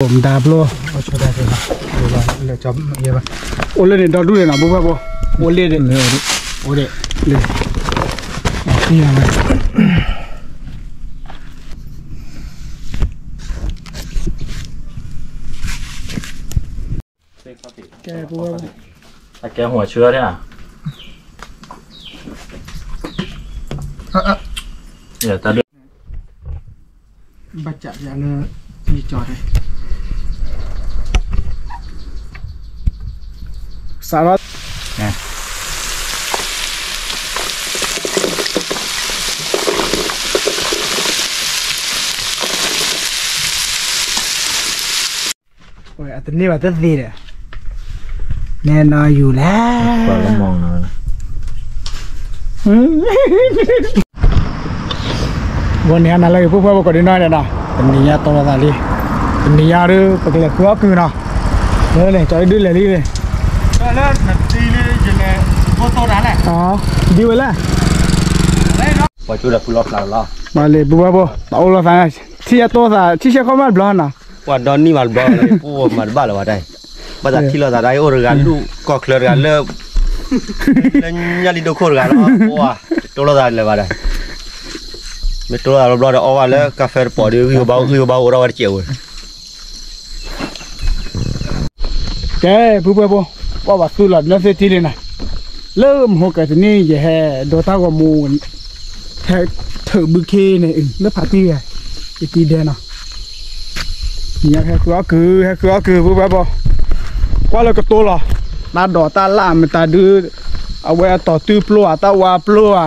မတၤပျိ, အိၣ်လၢန့ၣ်ဒီဒူၣ်န့ၣ်နီၤ ပုၢ်ဖိဝဲၢ်ဖိ, အိၣ်လၢန့ၣ်, အိၣ်ဒ့ၣ်, ကဲ ပုၢ်ဖိဝဲၢ်ဖိ, အကဲဟိးဆှၢဒၣ်, ဘၣ်ကးလၢ ယကၠီၤ, စးထီၣ် အတန့ၢ်ဘၣ်တသ့ဒီး, နဲနီယူၤလဲၣ်, ဂီၤန့ၣ်ဟါနၤလၢအဂ့ၤ ပုၢ်ဖိဝဲၢ်ဖိ ကိးဒံနီၢ်ဒဲးနီၤ, တနံၤညါတီလိာ်သးလံ, တနံၤညါဒီး ပကလဲၤဃုအီၣ်ကုၢ်နီၤ, လၢန့ၣ် ကၠီဒုဒုလဲၤလံ, ဒ်ဝဲလဲၣ်, ပှၤကၠိဒီးဖုလီၤဖျါလီၤ, မၤလံ ပုၢ်ဖိဝဲၢ်ဖိ တၢ်အိၣ်လိာ်သး, ထံၣ်အတိၢ်သး ထံၣ်ဆဲးခီၣ်မးတဘျီနီၤ ပှၤဒီနံၣ်မးတဘျီ ပှၤမၤတဘၣ်လၢၤဘၣ်တၢ်, ဘၣ်သးထံၣ်လိာ်သးတၢ် အိၣ်တဂၤလူၢ် ကီၢ်ချၢတဂၤလၢ လၢညၣ်လံဒိၣ်ခိၣ်တဂၤလီၤ, ပှၤတိၢ်လိာ်သးလၢၤဘၣ်တၢ်, မ့ၢ်တိၢ်လိာ်သးတဘျီဒီး အီၣ်ဘၣ်လၢကါဖဲတပီၤဒီး ဂံၢ်ဘါဂံၢ်ဘါအိၣ်ထီၣ်ဝဲတစဲးဝဲ ကဲ ပုၢ်ဖိဝဲၢ်ဖိ, ကွၢ်ဘၣ်သူလီၤ နီၢ်သ့ၣ်တံၢ်လံနီၤ, လၢမဟိကတနံၣ် ယဟဲဒိတၢ်ဂီၤမူ ဟဲထုးဘုခ့န့ၣ် လၢဖးတံၢ်ဂၤ ယတံၤဒဲးနီၤ, ညါဟဲဃုအီၣ်ကုၢ် ဟဲဃုအီၣ်ကုၢ် ပုၢ်ဖိဝဲၢ်ဖိ, ကွၢ်လၢကတိၤလီၤ, တၢ်ဒိးတၢ်လၣ်မတၤဒုး, အဝဲအတီၤတုၢ်ပျိၢ်ဧါ တၢ်ဝါပျိၢ်ဧါ,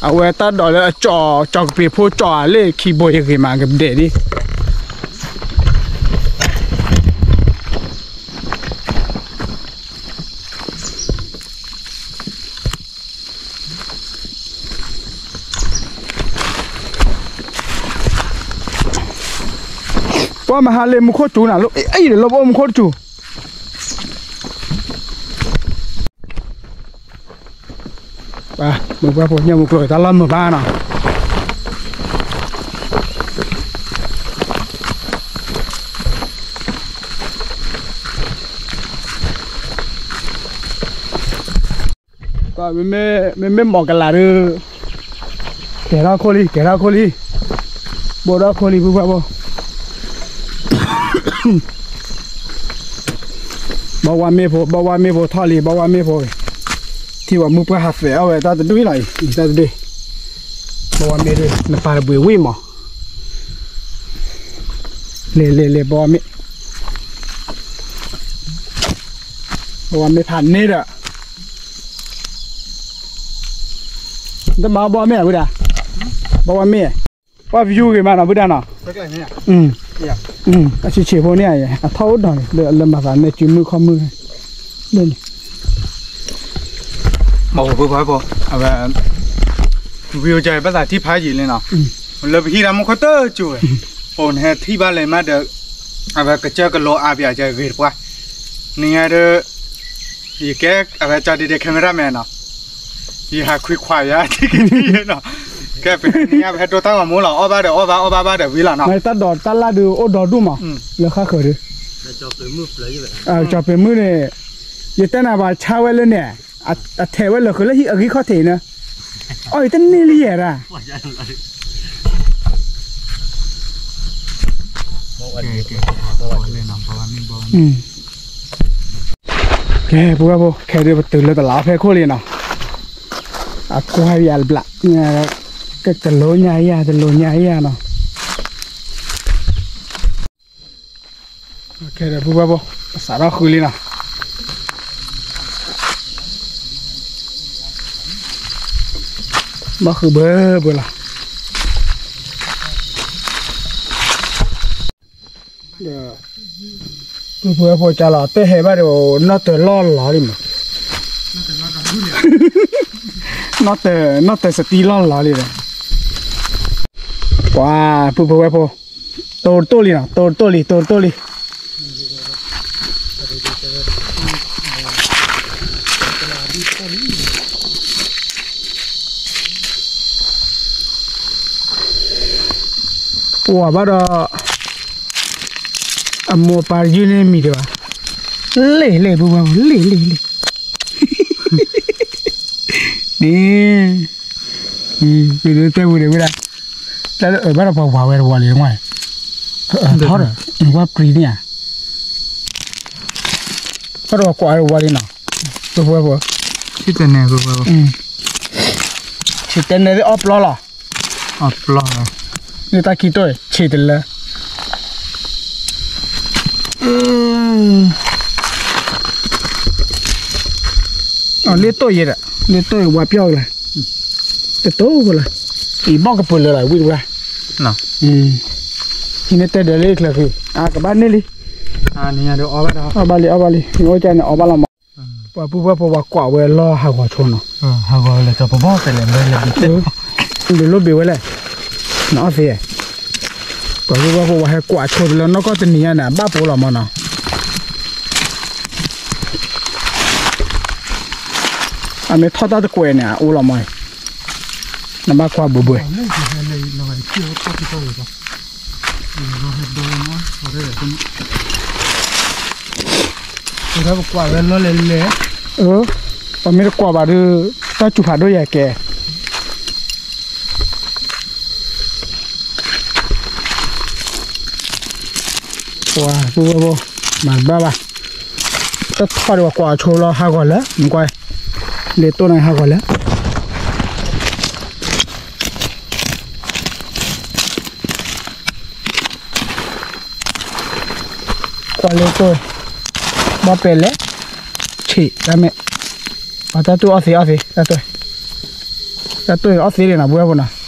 အဝဲတၢ်ဒိးလၢအကၠီၤ ကၠီၤကပ့ၤဖိကၠီၤဧါ လၢခံဘိယဂ့ၤမးကဒဲးဒ် ပှၤမဟါလၢမူခိၣ်စူၤနၤ လၢအံၤဒီးလၢပအိၣ်မူခိၣ်တစူၤ, ပှၤမုၢ်ပှၢ်ဖိညၣ်မူကျိၤတၢ်လီၢ်မုာ်ဘၣ်နီၤ မ့မ့ၢ်မ့ၢ်မီၢ်ကလးဒီး ကဲထီၣ်ခိၣ်လံ ကဲထီၣ်ခိၣ်လံ ဘိၣ်ထီၣ်ခိၣ်လံ ပုၢ်ဖိဝဲၢ်ဖိ ဘီဝါမ့ၢ်ဖိ ဘီဝါမ့ၢ်ဖိထီၣ်လံ ဘီဝါမ့ၢ်ဖိ ထံၣ်ဝဲမုၢ်ပှၢ်ဟးသဲးအီၣ်ဝဲတၢ်တဒူၣ်အံၤလီၤအံၤ တၢ်တဒူၣ် ဘီဝါမ့ၢ်ဒုး နပၢ်တဘှံးဝံၣ်မး လဲၤလဲၤလဲၤ ဘီဝါမ့ၢ် ဘီဝါမ့ၢ်ဖးန့ၣ်ဒီး တမၤဘီဝါမ့ၢ်ဝံၤဒၣ် ဘီဝါမ့ၢ် ပှၤ view ဂ့ၤမးနီၤ ပုၢ်ဒၣ်နီၤ အဆံးဆံးဖိန့ၣ် အထီၣ်အိၣ်ဒီး လၢမၤသးန့ၣ် စုမုၢ်ခီၣ်မုၢ်န့ၣ် မ့ၢ်ဖိဖိဖိ အဝဲ view ကဘၣ်သးထံၣ်ဖးယံာ်လံနီၤ လၢပဟံၣ်တၢ်မူခိၣ်တကၠိၤဝဲ အိၣ်နဟဲထံၣ်ဘၣ်လဲၤမးဒီး အဝဲကစၢၢ်ကလိအါပၠးကဂ့ၤတပှၢ် နံၤညါဒီး ယကဲ အဝဲကၠီဒံဒ့ camera man နီၤ ယဟးခွံခွါယၤ ထံၣ်ကထံၣ်နီၤ ကဲပနံၤညါပဟဲဒိတၢ်ဂီၤမူလီၤ အီၣ်ဘၣ်ဒီးအီၣ်ဘၣ် အီၣ်ဘၣ်ဘၣ်ဒီးဝံၤလီၤနီၤ တၢ်ဒိးတၢ်လၣ်ဒုးအိၣ်ဒီဒူၣ်မး လၢဃၣ်ဃၢၤဒီး ကၠီၤပ့ၤမုၣ်န့ၣ် ယတဲနၤဘၣ်ဆါဝဲလၢန့ၣ် အထဲးဝဲလၢာ်ဃုာ်လၢဟံၣ်အဂံၢ်ခီၣ်ထံးန့ၣ် အီၣ်ယတန့ၢ်လံယဲၢ်ဒၣ် ကဲ ပုၢ်ဝဲၢ်ဖိ ခဲဒုးပတုၤလၢတလးဖဲခိၣ်လံနီၤ အကွၢ်ယၤတဘျး ကတလိညါယၤ တလိညါယၤနီၤ ခဲဒုး ပုၢ်ဝဲၢ်ဖိ ပစးထီၣ်ဃုလံနီၤ ဘၣ်ဃုဘၢဘၢလီၤ ပုၢ်ဖိဝဲၢ်ဖိကလီၤ တဟဲဘၣ်ဒီး နီၢ်တၢၤလီၢ်လီၤလံမး နီၢ်တၢၤ နီၢ်တၢၤစတံလီၢ်လီၤလံဒီး ပှၤ ပုၢ်ဖိဝဲၢ်ဖိ တိၢ်တိၢ်လံနီၤ တိၢ်တိၢ်လံ တိၢ်တိၢ်လံ ပှၤဘၣ်ဒီး အမိၢ်အပၢ်တယုၢ်န့ၣ်မံၤဒံးဘၣ်, လ့ၣ်လ့ၣ် ပူၤပူၤ လ့ၣ်လ့ၣ်လ့ၣ်, န့ၣ်, တဲပူၤဒံးဝဲဒၣ်, တၢ်လၢအဘၣ်ဒီးပှၤဝၤဝဲတဝီလံ နကွၢ်, ထီဒီး နကွၢ်ပြံန့ၣ်ဧါ, ဘၣ်ဒီးပှၤကွၢ်ဝဲတဝီလံနီၤ, ပူၤပူၤ, ဆံတဲနဲ ပူၤပူၤ, ဆံတဲနဲသ့ၣ်အီၣ်ပျီလီၤ အပျီ, လၢတၢ်ခံတိၢ်အံၤ ဆံးတလၢ, အလ့ၣ်တိၢ်ယဲဒီး လ့ၣ်တိၢ်ယဲဝါပျီၢ်ကလါ, တတိၢ်ဖိလီၤ, အံၤဘီၣ်ကပၢၤလၢလီၤ ဝံၣ်တဝါ, ဟံးန့ၢ်တဲဒီးလၢချၢဃံ, အကဘၣ်န့ၢ်လံ, အီၣ်ဘၣ်လံ အီၣ်ဘၣ်လံ နအိၣ်ကန့ၣ်အီၣ်ဘၣ်လီၤမး, ပှၤပုၢ်ဝဲၢ်ဖိဝဲကွၢ်ဝဲလီၢ်ဟးဂီၤဆိနီၤ, ဟးဂီၤလၢကၠီပဘီၣ်တဲလဲၣ် လၢလၢဘံၣ်တဲ, ဒုးလိၣ်ဘ့ၣ်ဝဲလဲၣ်, နအီၣ်သ့, ပှၤပုၢ်ဝဲၢ်ဖိဝဲဟဲကွၢ်ဆိတလၢနီၢ်ကီၢ်တနံၤညါန့ၣ် အဘၣ်ပိာ်လီၤမးနီၤ, အမ့ၢ်ထီၣ်တၢ်တကွဲးန့ၣ် အအိၣ်လီၤမး, နဘၣ်ကွၢ်ဘှဲဘှဲ ကွၢ်ဝဲလီၢ်လဲၣ်လဲၣ်, ပမ့ၢ်တကွၢ်ဘၣ်ဒီး တၢ်စူၤဖးဒိၣ်ယၤကဲ, ပှၤပုၢ်ဝဲၢ်ဖိ မၤတဘၣ်ဘၣ်, တထီၣ်ဒီးပှၤကွၢ်ဆိလီၤဟးဂီၤလၢ နကွၢ်, လ့ၣ်တိၢ်န့ၣ်ဟးဂီၤလၢ ကွၢ်လၢတိၢ်, ဘီၣ်ပဲလဲၣ်, ဆံးတၢ်မဲာ်, ပှၤတၢ်တိၢ်အီၣ်သ့အီၣ်သ့, တၢ်တိၢ်, တၢ်တိၢ်အီၣ်သ့လံနီၤ ပုၢ်ဝဲၢ်ဖိနီၤ,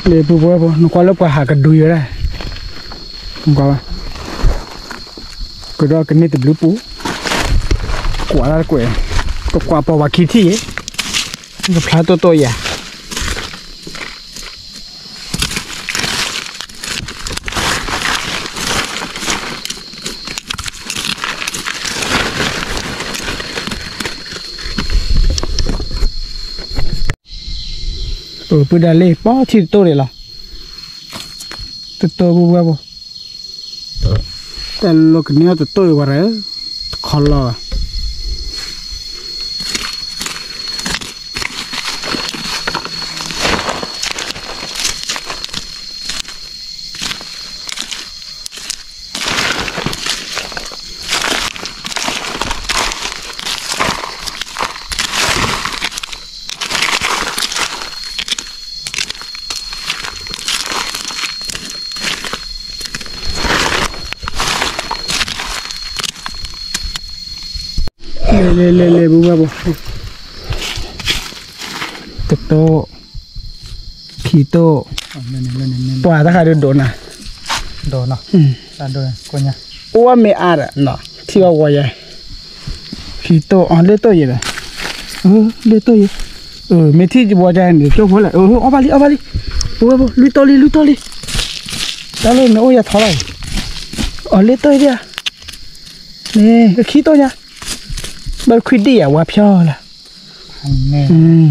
လၢပုၢ်ဝဲၢ်ဖိ နကွၢ်လၢပှၤဟးကဒုယဲဒၣ်, နကွၢ်ဘၣ်, ကဒီးကန့ၢ်တဘျုးပူၤ, ကွၢ်လၢတကွဲး, ကကွၢ်ပိာ်ပှၤခံထံၣ်ယဲ, ကဖျါတိၢ်တိၢ်ယၤ ပုၢ်ဒၣ်လ့ၣ် ပီထံတတိၢ်န့ၣ်လီၤ, တတိၢ်ပုၢ်ဝဲၢ်ဖိ, တၢ်လီၤကန့ၢ်အီၤတတိၢ်အံၤဝဲရဲၣ်, တခီလီၤ လဲၤလဲၤလဲၤလဲၤ ပုၢ်ဝဲၢ်ဖိ, တတိၢ်, ခံတိၢ်, ပှၤတခါဒုးဒိးနၤ, အိၣ်ဝဲမ့ၢ်အါဒီးနီၤ ထံၣ်ဘၣ်ဝီယဲ, ခံတိၢ်အီၤ လ့ၣ်တိၢ်ယဲဒီး, လ့ၣ်တိၢ်ယဲ, မ့ၢ်ထံၣ်ဝီယဲန့ၣ် ကၠိဖိလဲၣ်, အီၣ်ဘၣ်လံ အီၣ်ဘၣ်လံ, ပုၢ်ဝဲၢ်ဖိ လွံၢ်တိၢ်လံ လွံၢ်တိၢ်လံ, တၢ်လၢနအိၣ်ယၤထီလီၤ, အီၤ လ့ၣ်တိၢ်ယဲ, န့ၣ် ခံတိၢ်ညါ, ဘၣ်ခွံဒံၣ်ယၤ ဝါဖျီလၢ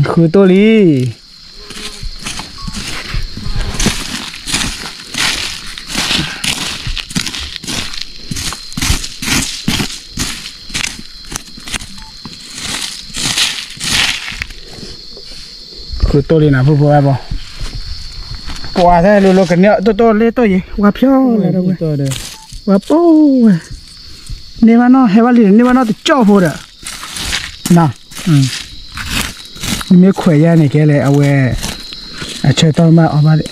ဃုတိၢ်လံ, ဃုတိၢ်လံနီၤ ပုၢ်ဝဲၢ်ဖိ, ပှၤထဲလိၤလိၤကန့ၢ် တိၢ်တိၢ်လ့ၣ်တိၢ်ယဲ ဝါဖျီလၢဝဲ, ဝါပိာ်ဝဲ, န့ၢ်ဘၣ်နီၢ် ဟဲဘၣ်လံ န့ၢ်ဘၣ်နီၢ်တကၠီၣ်ဖိဒီး နီၤ, မ့ၢ်ခွဲးယါန့ၣ်ကဲလဲၣ် အဝဲ အဆၢတီၢ်မးအီၤဘၣ်ဒံး,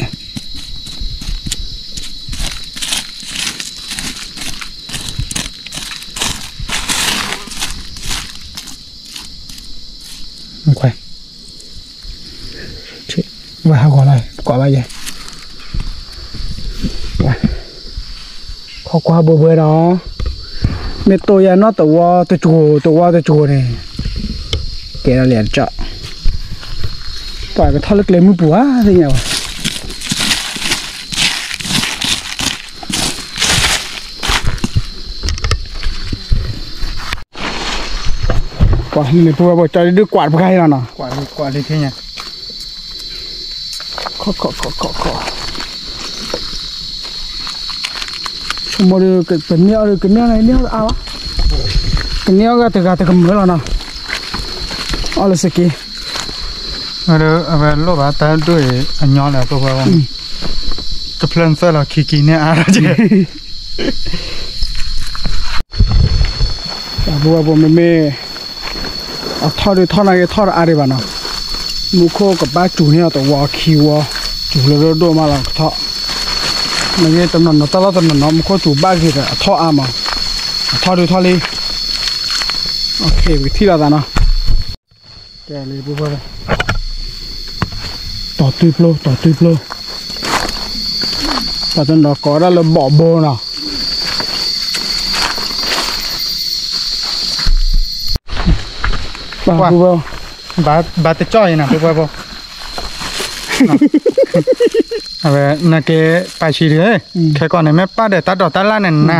ဝဲဟးဂီၤလီၤ ကွၢ်ဘၣ်ယဲ ခီကွၢ်ဘိဘိဒီး မ့ၢ်တိၢ်ယါနီၢ်တဝီတကိၤ တဝီတကိၤန့ၣ် ကဲထီၣ်လံတကၠီၣ်, ပှၤကထီၣ်လၢကျဲမုၢ်ပူၤဧါ သ့ၣ်ညါဘၣ်. ပှၤလံၤလံၤ ပုၢ်ဝဲၢ်ဖိ ကၠီဒုးကွၢ်တပှၤအံၤလီၤနီၤ, ကွၢ်လံၤ ကွၢ်လံၤခဲညါ, ခီခီခီခီခီ, ဆိကမိၣ်ဒုး ကန့ၢ်အီၤဒုး ကန့ၢ်အီၤန့ၣ် န့ၢ်အီၤတအါဘၣ်, ကန့ၢ်အီၤဂၤတဂၤတကမၢလီၤနီၤ, အီၣ်လၢစက့, အဝဲလိၣ်ဘၣ်တၢ်ဒိၣ်အံၤအညီလၢ ပုၢ်ဝဲၢ်ဖိ, တဖျၢၣ်နသၢလီၤခံကံန့ၢ်အါလီၤက့ ပုၢ်ဝဲၢ်ဖိ မ့မ့ၢ် အထီၣ်ဒုးထီၣ်နာ်က့ ထီၣ်တအါဒံးဘၣ်နီၤ, မူခိၣ်ကဘၣ်စူၤန့ၢ်အီၤတဝီခံဝီ, စူၤလၢဒိၣ်ဒိၣ်မးလီၤကထီၣ်, နာ်က့တနီၤနီၤ တၢ်လီၢ်တနီၤနီၤ မူခိၣ်စူၤဘၣ်ဂ့ၤဒီး အထီၣ်အါမး, အထီၣ်ဒုးထီၣ်လံ, ပကထံၣ်လိာ်သးနီၤ, ကဲလံ ပုၢ်ဝဲၢ် တီၤတွံၢ်ပျိ တီၤတွံၢ်ပျိ, ပှၤတနီၤကိးဒၣ်လၢဘီၣ်ဘိနီၤ, ပှၤ ပုၢ်ဝဲၢ် ဘၣ်တကၠီၣ်အံၤနီၤ ပုၢ်ဝဲၢ်ဖိ, အဝဲ နကဲပာ်ဆံးတဂ့ၤ, ခဲကီးန့ၣ် မ့ၢ်ပာ်ဒီးတၢ်ဒိးတၢ်လၣ်န့ၣ်နၤ, က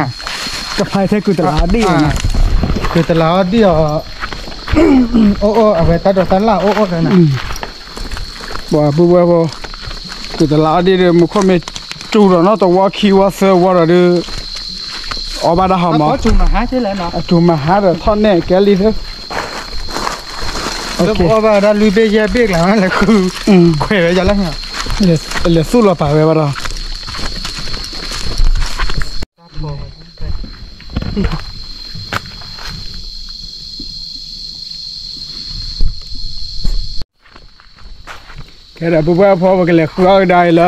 ဖးထဲကုၤတလးအီၣ်ဒံၣ်အီၤနီၤ, ကုၤတလးအီၣ်ဒံၣ်အီၤ, အိၣ်အိၣ် အဝဲတၢ်ဒိးတၢ်လၣ်အိၣ်အိၣ်ဒီးနၤ, ပှၤပုၢ်ဝဲၢ်ဖိ, ကုၤတလးအီၣ်ဒံၣ်ဒီး မူခိၣ်မ့ၢ်စူၤဒီးနီၢ်တဝီခံဝီသၢဝီဒီးဒုး, အီၣ်ဘၣ်တၢ်ဟီမး, အစူၤမၤဟါဒီးထီၣ်နဲၣ်ကဲလံသၢ လၢပအီၣ်ဘၣ်ဝဲဒၣ်လွံၢ်ဘ့ၣ်ယဲၢ်ဘ့ၣ်ကျါ လဲၤဃု, ခွဲးဝဲယၤလၢ, လဲၤသူၣ်လီၤပာ်ဝဲဘၣ်ဒီး, ကဲဒီး ပုၢ်ဝဲၢ်ဖိ ပကလဲၤဃုအီၣ်ကဒါအံၤလၢ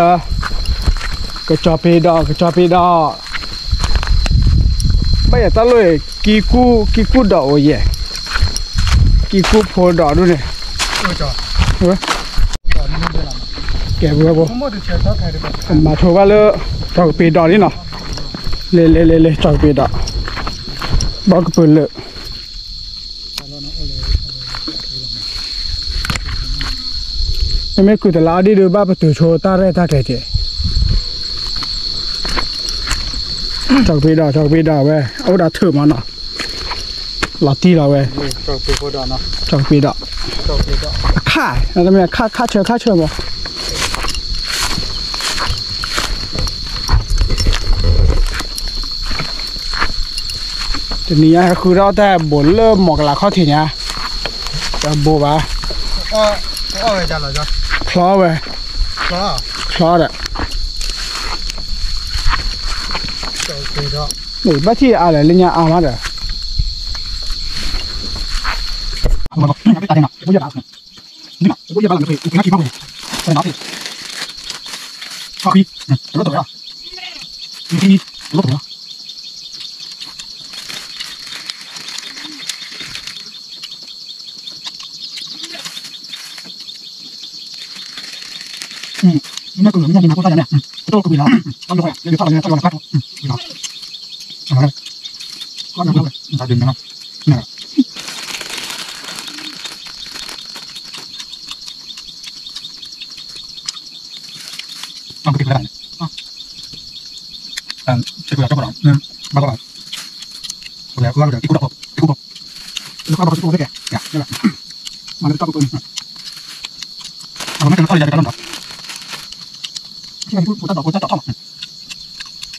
ကစီၤပ့ၤဒီး ကစီၤပ့ၤဒီး, ဘၣ်ယဲၢ်တၢ်လိၣ်အံၤ ကံကူၣ် ကံကူၣ်ဒီးအိၣ်ယဲၢ်, ကံကူၣ်ဖိဒီးဒ်န့ၣ်, ကဲ ပုၢ်ဝဲၢ်ဖိ, ကမၤထိးဘၣ်လၢ စီၤကပ့ၤဒီးန့ၣ်နီၤ, လဲၤလဲၤလဲၤလဲၤ စီၤကပ့ၤဒီး, ဘီကပၢၤလၢာ် မ့မ့ၢ်ကုၤတလးအီၣ်ဒံၣ်ဒီး ဘၣ်ပတုာ်ဆိတၢ်ရဲၣ်တၢ်ကျဲၤက့ၤ, စီၤကပ့ၤဒီး စီၤကပ့ၤဒီးဝဲ အအိၣ်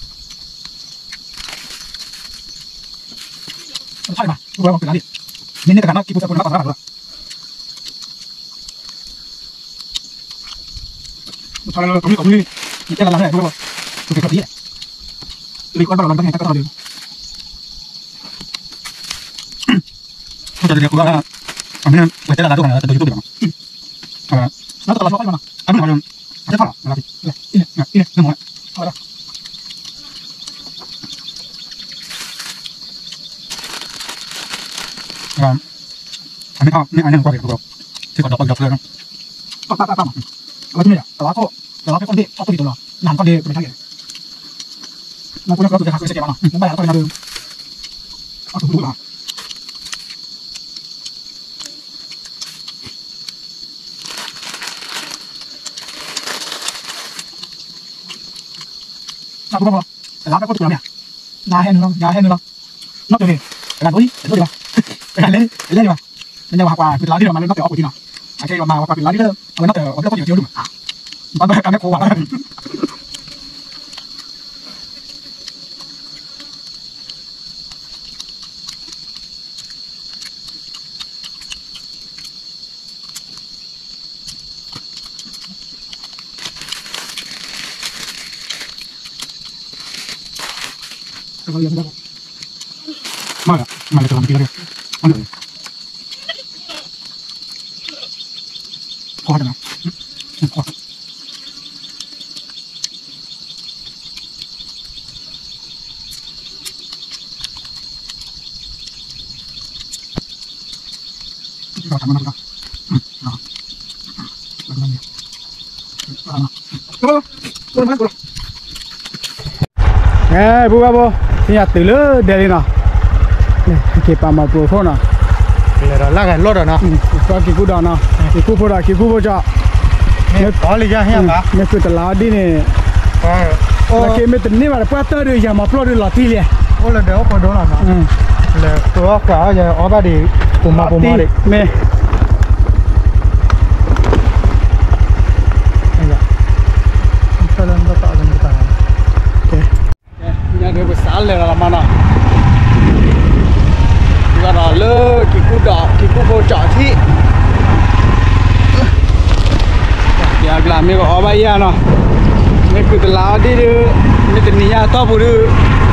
ဒီးထုးမးနီၤ, လီၤတံၢ်လီၤဝဲ, စီၤကပ့ၤဒီး, အခါ, တမ့ၢ်အခါ ခါဆၢ ခါဆၢမး တနံၤညါဟဲဃုထီၣ်တၢ်ဘိးလၢမီၢ်ကလးခီၣ်ထံးညါ, တဘိးဘၣ်, ချီဝဲ, ချီဒီး, ဘၣ်ထံၣ်အါလဲၣ် လၢညါအါမးဒီး, အမ့ၢ်ထီၣ်မ့ၢ်အါန့ၣ်ကွၢ်က့ၤတပူၤ, ထံကီၢ်ဒီးပှၤကညီဖျၢၣ်, ပၢ်ပၢ်ပၢ်ပၢ်မး, အဝဲတမ့ၢ်ဒီး တလါခိၣ်, တလါခိၣ်ဒ့ၣ် ထီၣ်ခိၣ်ဒ့ၣ်တလီၤ, နၤနကီၢ်ဒ့ၣ်ပမ့ၢ်ထီၣ်က့ၤ, နကိၣ်လၢကျီၢ်ပူၤကဟးဃုစကဲမးနီၤ, နဘၣ်ယၤတကီၢ်ဒ့ၣ်နၤဒီး, အီၣ်ထူၣ်ထူၣ်လီၤ. နၤပူၤဘၣ်မး, တလါဖဲခိၣ်တပူၤလီၤမ့ၢ်ဧါ, နဟဲနုာ်လီၤ ယဟဲနုာ်လီၤ, နီၢ်တဂ့ၤ တဂၤဒိၣ်လံ တဒိၣ်လံဘၣ်, တဂၤလဲၤလံ တလဲၤလံဘၣ်, နညါဝဲဟးကွၢ်ကွံာ်တလါဒ်ဒီး မၤလၢနီၣ်တၢ်အီၣ်ပူၤထံနီၤ, အခဲအံၤမၤဝဲကွၢ်ကွံာ်တလါဒ်လၢ အဝဲနီၣ်တၢ်အီၣ်ပူၤထံအိၣ်ဒံးမး, ဘၣ်ဘၣ်ကါမ့ၢ်ခိဝဲလီၤ, မၤလၢ မၤလၢတလါမၤတလါ, ဖီတလါ, ဖီ အဲ ပုၢ်ဝဲၢ်ဖိ, သ့ၣ်ညါတုၤလၢဒဲလံနီၤ, က့ၤပာ်မၤပှိၤခိၣ်နီၤ, လၢက့ၤကူၣ်ဒီးနီၤ, က့ၤကူၣ်ဖိဒီး က့ၤကူၣ်ဖိကၠီ, မ့ၢ်ကုၢ်တလါအီၤဒ်န့ၣ်, လၢက့ၤမ့ၢ်တန့ၢ်ဘၣ်ဒီး ပှၢ်တၢၢ်ဒီး ယၤမၤပျီၢ်ဒီးလီၤတံၢ်လံ, အိၣ်လၢဒဲအိၣ်ဖိဒိၣ်လီၤနီၤ, လၢကျိအီၣ်ကျးအီၣ်ယၤအီၣ်ဘၣ်ဒံး, ပူၤမၤပူၤမၤဒံး, မ့ၢ် ညါဒ်ပစးလဲၤလီၤလီၤမးနီၤ, ဒီးလၢက့ၤကူၣ်ဒီး က့ၤကူၣ်ဖိကၠီထံး, ယၤကျါမ့ၢ်ကအီၣ်ဘၣ်ယၤနီၤ, မ့ၢ်ကုၢ်တလါအီၤဒ်ဒီး, မ့ၢ်တနံၤညါအတီၢ်ပူၤဒီး,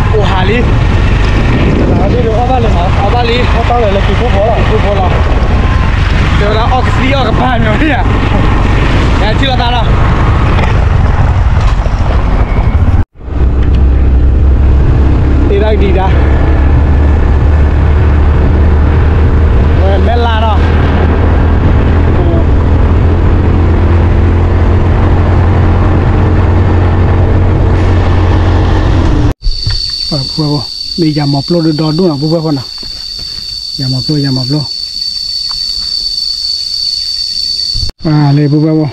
အိၣ်ဟးလံ, တလါအီၤဒ်ဒီးအီၣ်ဘၣ်လံနီၤ, အီၣ်ဘၣ်လံ, အီၣ်ဘၣ်လၢက့ၤကူၣ်ဖိလီၤ, က့ၤကူၣ်ဖိလီၤ, တဲဝဲဒၣ်အီၣ်ကသံအီၣ်ကပၤမ့ၢ်ဧါ, ယထံၣ်လိာ်သးနီၤ တ့ဒၣ်ကဒံးဒါ, ဝဲမဲၢ်လါနီၤ, ပုၢ်ဝဲၢ်ဖိ, မ့ၢ်ယၤမၤပျီၢ်ဒီးဒီဒူၣ်နီၤ ပုၢ်ဝဲၢ်ဖိနီၤ, ယၤမၤပျီၢ် ယၤမၤပျီၢ်, လၢပုၢ်ဝဲၢ်ဖိ,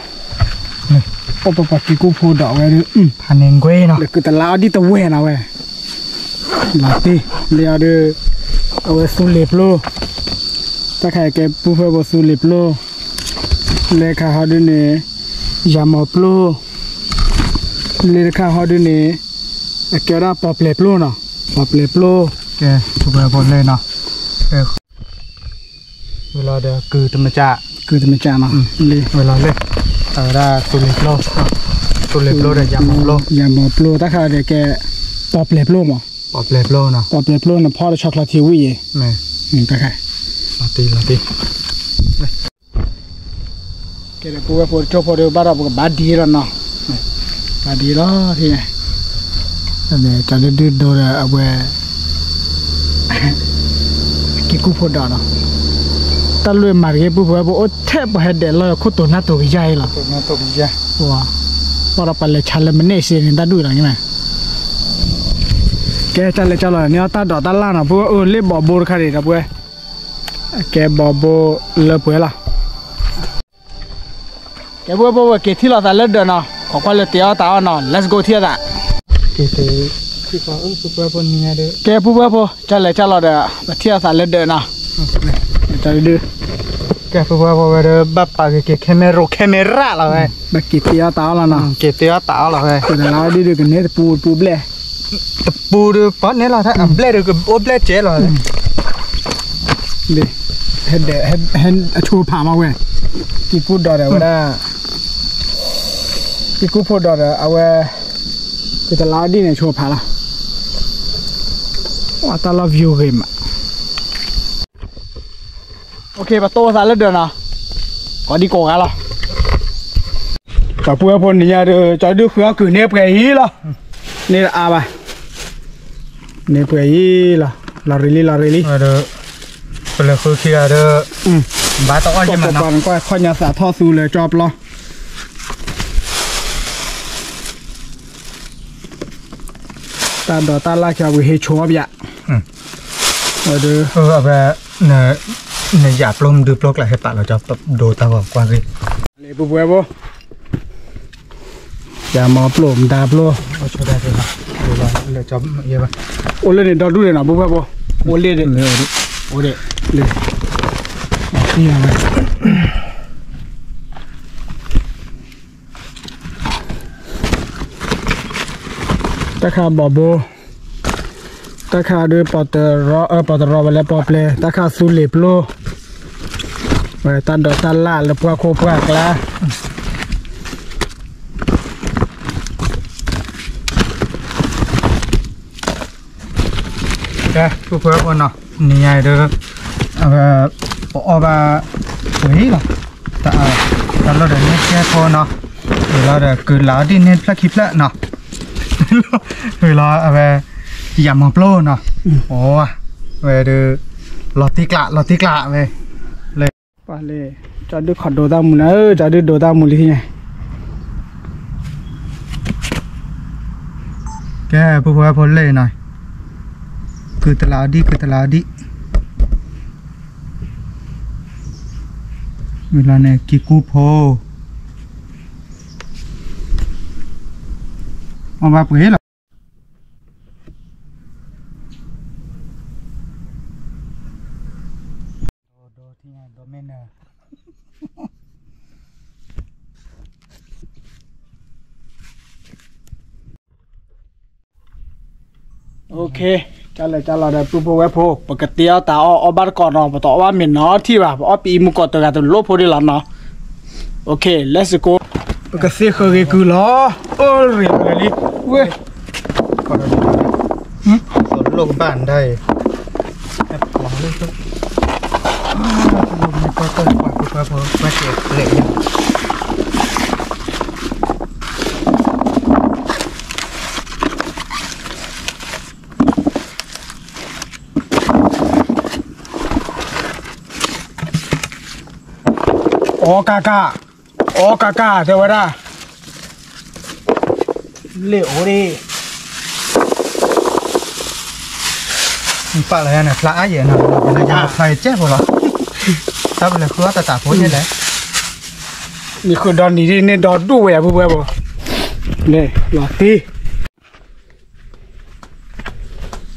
အိၣ်ပပှၤက့ၤကူၣ်ဖိဒီးဝဲဒၣ်, ဖးန့ၣ်ကွ့နီၤ, လၢကုၢ်တလါအီၤဒ်တဝဲၢ်နီၤဝဲ လီၤတံၢ်လံအီၤဒီး, အဝဲသူလ့ၤပျိ, တၢ်ခါအံၤကဲပုၢ်ဝဲၢ်ဖိသူလ့ၤပျိ, လၢခါဟီဒုန့ၣ်, ယၤမၤပျီၢ်, လၢတခါဟီဒုန့ၣ်, အကဲဝဲဒၣ်ပီၣ်ပျဲၢ်ပျိနီၤ, ပီၣ်ပျဲၢ်ပျိ, ကဲ, ပုၢ်ဝဲၢ်ဖိလၢနီၤ, ဝံၤလီၤဒီးကုၢ်တမကၠး, ကုၢ်တမကၠးနီၤ, ဝံၤလီၤလၢ, အဝဲဒၣ်သူလ့ၤပျိ, သူလ့ၤပျိဒီးယၤမၤပျီၢ်, ယၤမၤပျီၢ် တၢ်ခါအံၤကဲ, ပီၣ်ပျဲၢ်ပျိမး, ပီၣ်ပျဲၢ်ပျိနီၤ, ပီၣ်ပျဲၢ်ပျိန့ၣ်ဖီဒီးဆီချီထံဝံၣ်အံၤ, တၢ်ခါ, လီၤတံၢ်လီၤတံၢ် ကဲဒီးပုၢ်ဝဲၢ်ဖိတကၠိဖိဒီးဘၣ်ဒီးပကဘၣ်ဒံးလီၤနီၤ, ဘၣ်ဒံးလီၤ, တၢ်ဒုးဒုးဒိဒီးအဝဲ, က့ၤကူၣ်ဖိဒီးနီၤ, တၢ်လွဲၢ်မၤတဂ့ၤ ပုၢ်ဝဲၢ်ဖိအိၣ်ထဲပှၤဟဲဒဲးလီၤခိၣ်တိၤနၢ်တိၤကယါအံၤလီၤ, ပီၣ်ဒီးပှၤလဲၤဆါလၢမ့ၢ်န့ၢ်စ့န့ၣ် တၢ်ဒုးလီၤန့ၣ်, ကဲတၢ်လဲၤကၢ်လီၤန့ၢ်အီၣ်တၢ်ဒိးတၢ်လၢ်နီၤ ပုၢ်ဝဲၢ်အိၣ်လၢဘီဘိတခါန့ၣ်ဒီးပုၢ်ဝဲၢ် ကဲဘီဘိလၢပှဲၤလီၤ, ကဲပုၢ်ဝဲၢ်ဖိဝဲက့ၤထံၣ်လိာ်သးလၢဒၢးနီၤ ခိးကွၢ်လၢတ့အီၣ်တၢ်အီၣ်နီၤ let's go ထံၣ်အသး, ကဲပုၢ်ဝဲၢ်ဖိ ကၢ်လဲၤကၢ်လီၤဒီး ပထံၣ်လိာ်သးလၢဒၢးနီၤ, ကဲပုၢ်ဝဲၢ်ဖိဝဲဒီး ဘၣ်ပာ်ဂ့ၤက့ၤ camera camera လီၤဝဲ, ဘၣ်က့ၤတ့အီၣ်တၢ်အီၣ်လီၤနီၤ, က့ၤတ့အီၣ်တၢ်အီၣ်လီၤဝဲ, က့ၤတလါဒ်ဒုးကန့ၢ်တပူၤတပူၤဘျဲၣ် တပူၤဒီးပီန့ၣ်လီၤ အဘျဲၣ်ဒီးကအိၣ်ဘျဲၣ်စဲးလီၤ, ဟဲဒဲး ဟဲအဆိဖးမးဝဲ, က့ၤကူၣ်ဒီးဒီးဝဲဒၣ်, က့ၤကူၣ်ဖိဒီးဒီးအဝဲ, က့ၤတလါဒ်န့ၣ်ဆိဖးလီၤ, တၢ်လီၢ် view ဂ့ၤမး ပတိၢ်သးလၢဒၢးနီၤ, ကိးဒံကိးဂၤလီၤ, ပှၤပုၢ်ဝဲၢ်ဖိနံၤညါဒီး ကၠီဒုဃုအီၣ်ကုၢ်န့ၢ်ပှဲၤအံၤလီၤ, န့ၢ်တအါဘၣ်, န့ၢ်ပှဲၤအံၤလီၤ, လီၤရံလံ လီၤရံလံ, ပလဲၤဃုခံဂၤဒီး, ဘၣ်တအီၣ်ယဲၢ်မးနီၤ, ကွၢ်ခီၣ်ညါသးထီၣ်သူလၢကၠီပျီ တၢ်ဒိးတၢ်လၢ်ကၠီပကဟ့ၣ်ဆိအီၣ်ပယါ, ဝဲဒၣ်, နယၣ်ပျိမဒုပျိကျါဟဲပာ်လီၤကၠီ ဒိတၢ်ဂီၤကွၢ်ဂ့ၤ, လၢပုၢ်ဝဲၢ်ဖိ, ယၤမၤပျိမဒါပျိ, အိၣ်လၢန့ၣ်ဒီဒူၣ်န့ၣ်နီၤ ပုၢ်ဝဲၢ်ဖိ အိၣ်လ့ၣ်ဒၣ်, အိၣ်ဒၣ်, လ့ၣ်, တၢ်ခါဘီၣ်ဘိ, တၢ်ခါဒုးပီၣ်တရီ, ပီၣ်တရီဝဲလၢပီၣ်ပျဲ, တၢ်ခါသူလ့ၤပျိ, ဝဲတၢ်ဒိးတၢ်လၣ်လၢပှၢ်ခိၣ်ပှၢ်ကျါ. ကဲ ပုၢ်ဖိဝဲၢ်ဖိနီၤ, နံၤညါအံၤဒီး အဝဲ ပအီၣ်ဘၣ်ဝံၤလီၤ, တၢ်လီၢ်ဒီးန့ၢ်ကဲဖိနီၤ, ဝံၤလီၤဒီးကုၤလၢ်ဒ်န့ၢ်ဖျၢၣ်ခံဖျၢၣ်နီၤ, ဝံၤလီၤအဝဲ ယၤမၤပျိနီၤ, အိၣ် ဝဲဒီး လီၤတံၢ်ကျး လီၤတံၢ်ကျးဝဲ လၢ ပှၤလၢ ကၠီဒုးခီၣ်ဒိးတၢ်မူၤန့ၣ်, ကၠီဒုးဒိးတၢ်မူၤလံန့ၣ်, ကဲ ပုၢ်ဖိဝဲၢ်ဖိလၢနီၤ, ကုၤတလးအီၤဒံး ကုၤတလးအီၤဒံး, ဝံၤလီၤန့ၣ် က့ၤကူဖိ, အီၣ်ဘၣ်ပှ့ၤလီၤ. ဒီးထံၣ်ညါဒီးမ့ၢ်နၤ, ကၠီလဲၣ်ကၠီလီၤဒီး ပုၢ်ဖိဝဲၢ်ဖိ ပကတ့အီၣ်တၢ်အီၣ် အီၣ်ဘၣ်တကိးနီၤ, ပတအီၣ်ဘၣ်မ့ၤနီတထံၣ်ဘၣ်, ပအီၣ်ပအံမူကီၢ်တဂၤတလိၣ်ဖိဒၣ်လီၤနီၤ. Okay, let's go. ပကသ့ဃၢၤဂ့ၤကုၤလီၤ. အိၣ်ရ့ၣ်လၢလံ, ဝဲ, လိၣ်ကဘၣ်ဒၣ်အံၤ, အီကက, အီကက တဲဝဲဒၣ်, လ့ၣ်အိၣ်ဒံး, ပာ်လီၤယၤန့ၣ် ဖျါအါယဲၢ်နီၤ, ဖျါယဲၢ်ကဲဖိလီၤ, တၢ်ပလဲၤဃုအီၣ်တၢ်တၢ်ဖိန့ၣ်လဲၣ်, မ့ၢ်ဃုာ်ဒီနံၤဒ်န့ၣ်ဒီဒူၣ်ဝဲယၤ ပုၢ်ဖိဝဲၢ်ဖိ, လ့ၣ်လီၤတံၢ်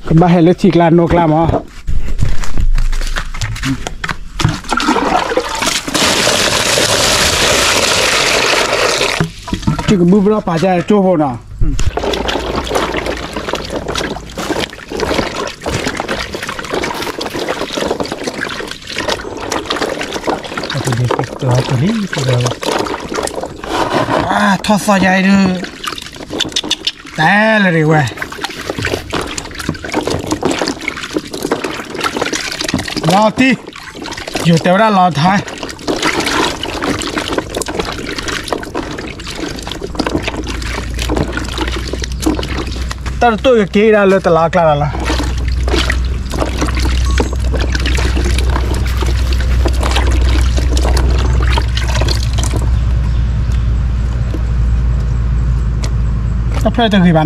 ကဘၣ်ဟဲလၢထံကျါနိကျါမး, ထံကဘုၣ်ဘျီပာ်ကၢကၠိဖိနီၤ. ထီၣ်သီယါအံၤဒုး, တဲလၢၤဒံးဝဲ, လီၤတံၢ်, ယိၤတဲဝဲဒၣ်လီၤထါ တၢ်တတိၢ်ကက့ၤဒၣ်လၢတလါကျါလီၤလီၤ. တၢ်ဖျၢၣ်တဂ့ၤဘၣ်နီၤ,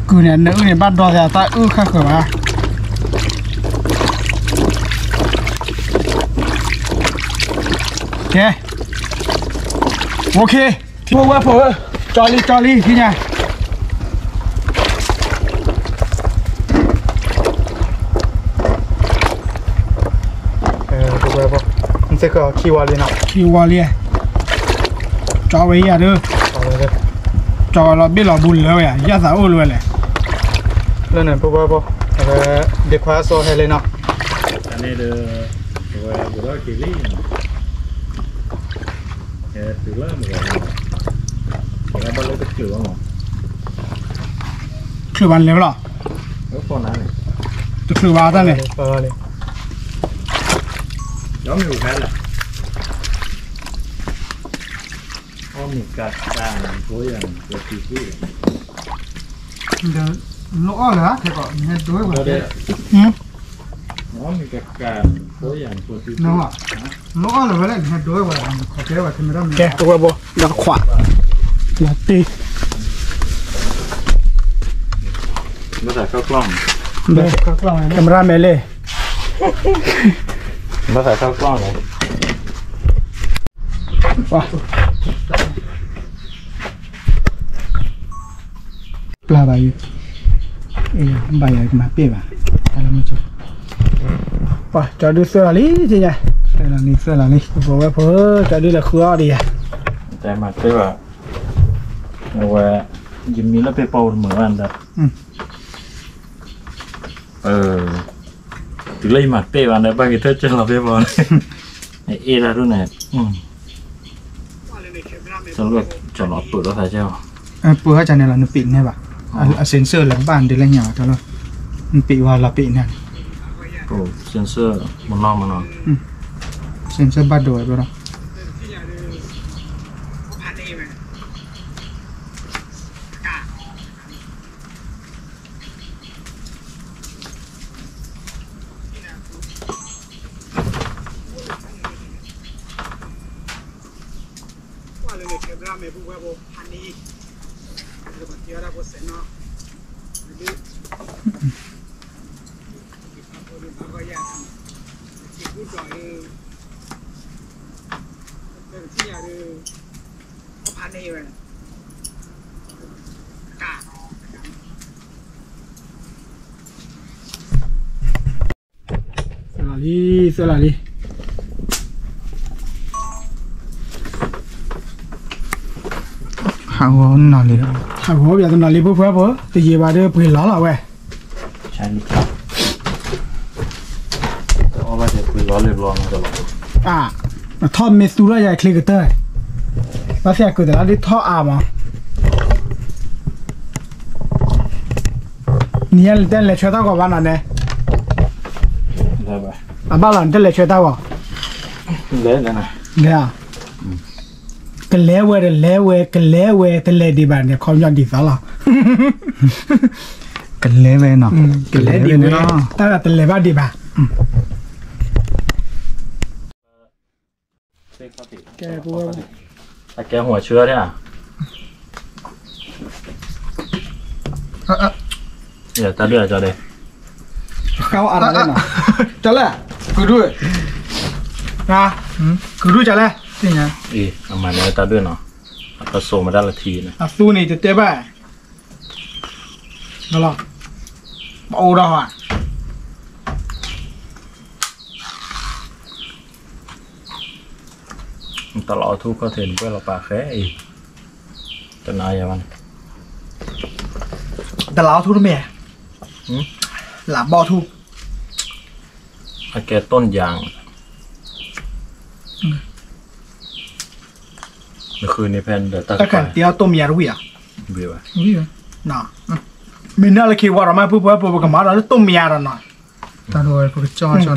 ကုၤန့ၣ် နအုၣ်န့ၣ် ဘၣ်ဒီသးတၢ်အုၣ်ခါဃၢၤဘၣ်. ကဲ, OK, ထံဖိဝဲၢ်ဖိဧၢ, ကၠီလံ ကၠီလံ ထံၣ်ညါ. နစ့ၢ်ကီး ခံဝါလံနီၤ, ခံဝါလံ, ကၠီဝဲယၤဒုး, ကၠီလီၤဘ့ၣ်လီၤဘူးလၢဝဲယၤ ယၣ်သးအိၣ်လၢဝဲလဲၣ်, လၢန့ၣ် ဖိဖိဖိ, အဝဲ ဒ့ခွါစီဟဲလံနီၤ, န့ၣ်ဒီး အဝဲဘူးထီၣ်က့ၤလံနီၤ. တချုးဘၣ်လဲၤဝဲလီၤ, တချုးဘၣ်တၢ်န့ၣ်, နအီၣ်လၢၤ, နအီၣ်လၢၤဝဲလဲၣ်, နဟဲဒိဝဲ, ကဲဝဲဘိ, ဒီးခွး, လီၤတံၢ်, camera manလဲၣ်, ဘၣ်သးခီကျီၢ်လဲၣ်, ပျၢ်ဘၣ်ယုၢ်, ဘၣ်ယၤကမၤပ့ၢ်ဘၣ်, ပှၤကၠီဒုးသၢလီၤလံ, သၢလီၤလံ, သၢလီၤလံ, ပဝဲဖိ ကၠီဒုးလဲၤဃုအီၣ်ဒံးယၤ, တဲမၤပ့ၢ်ဘၣ်, အဝဲ, ယမံလၢပ့ၢ်ပီၣ်တမုာ်ဘၣ်ဒီး တုၤလၢယမၤပ့ၢ်ဘၣ်ဒီး ဘၣ်က့ၤထၢၣ်စၢၢ်လီၤပ့ၢ်ပီၣ်န့ၣ်, အ့ၣ်ဒၣ်ဒ်န့ၣ်, ကၠီလီၤပၢၢ်ထီၣ်သးကဲ, ပၢၢ်ဟဲကၠီန့ၣ်လီၤ နပံးန့ၢ်ဘၣ်, အ sensor လၢကဘၣ်ဒ်လဲၣ်ညါတၢ်လီၤ, နပံးဝဲလီၤပံးန့ၢ်န့ၣ်, sensor မနီၤမနီၤ, sensor ဘၣ်ဒိဝဲဘျီဒီး ကွၢ်လၢလၢခဲဘျါမဲာ်ပူၤဝဲပူၤဖးန့ၣ်, လၢပှၤကဲဝဲဒၣ်ဖိစဲးနီၤ, ဒ်, ကဖးဖိန့ၣ်ဘၣ်ဂီၢ်ယၤ, က့ၤကူၣ်ဒီး, ပထံၣ်ယၤဒီး, ဖးန့ၣ်ဝဲ သၢလီၤလံ, သၢလီၤလံ, ဟးဂီၤနီၤလံ, ဟးဂီၤပယီၤတနီၤလံ ဖိဖိဖိ တယံာ်ဘၣ်ဒီးပှ့ၤလီၤလီၤဝဲ, အ, ထီၣ်မ့ၢ်သူထီၣ်ယၤချ့ကတၢၢ်, ဘၣ်သ့ၣ်အကုၤတလါဒ်ထီၣ်အါမး နံၤညါနတဲလဲၤဆှၢတၢ်ဂီၤဘၣ်နီၤနဲ, အဘၣ်လီၤ နတဲလဲၤဆှၢတၢ်ဂီၤ, လဲၤ, ကလဲၤဝဲဒီးလဲၤဝဲ ကလဲၤဝဲ တလဲၤဒံးဘၣ်န့ၣ် ခီပညီဒ်သိးလီၤ, ကလဲၤဝဲနီၤ, ကလဲၤဒံးဝဲ, တၢ်တလဲၤဘၣ်ဒံးဘၣ် ကဲ, အကဲဟူးဆှၢဒၣ်, တၢ်ဒုးအကၠီဒဲး, ကလဲၣ်, ကုဒု, ကုဒုကလဲၣ်, အမၤန့ၣ်တၢ်ဒုးနီၤ, အကစိာ်မတၤလၢထံန့ၣ် အသူန့ၣ်တတဲဘၣ်, လီၤ, ပအိၣ်ဒီးဟီ တလီၤအီထူခီၣ်ထံးန့ၣ် ဘှဲၣ်လီၤပာ်ဃဲအံၤ, တနၤယၤဘၣ်န့ၣ်, တလီၤအီထူတမ့ၢ်, လၢဘီထူ, အကဲ ต้นยาง, နဃုန့ၣ်ဖဲတၢ်ခၢၣ်တ့အီၤ ต้มยา တဝံၣ်ဧါ, မ့ၢ်နၢ်လၢခံဝါဒီးမး ပူဖိဝဲပူ ပကမၤဒီးလၢ ต้มยา ဒီးနီၤ, တၢ်ဝဲပကကၠီ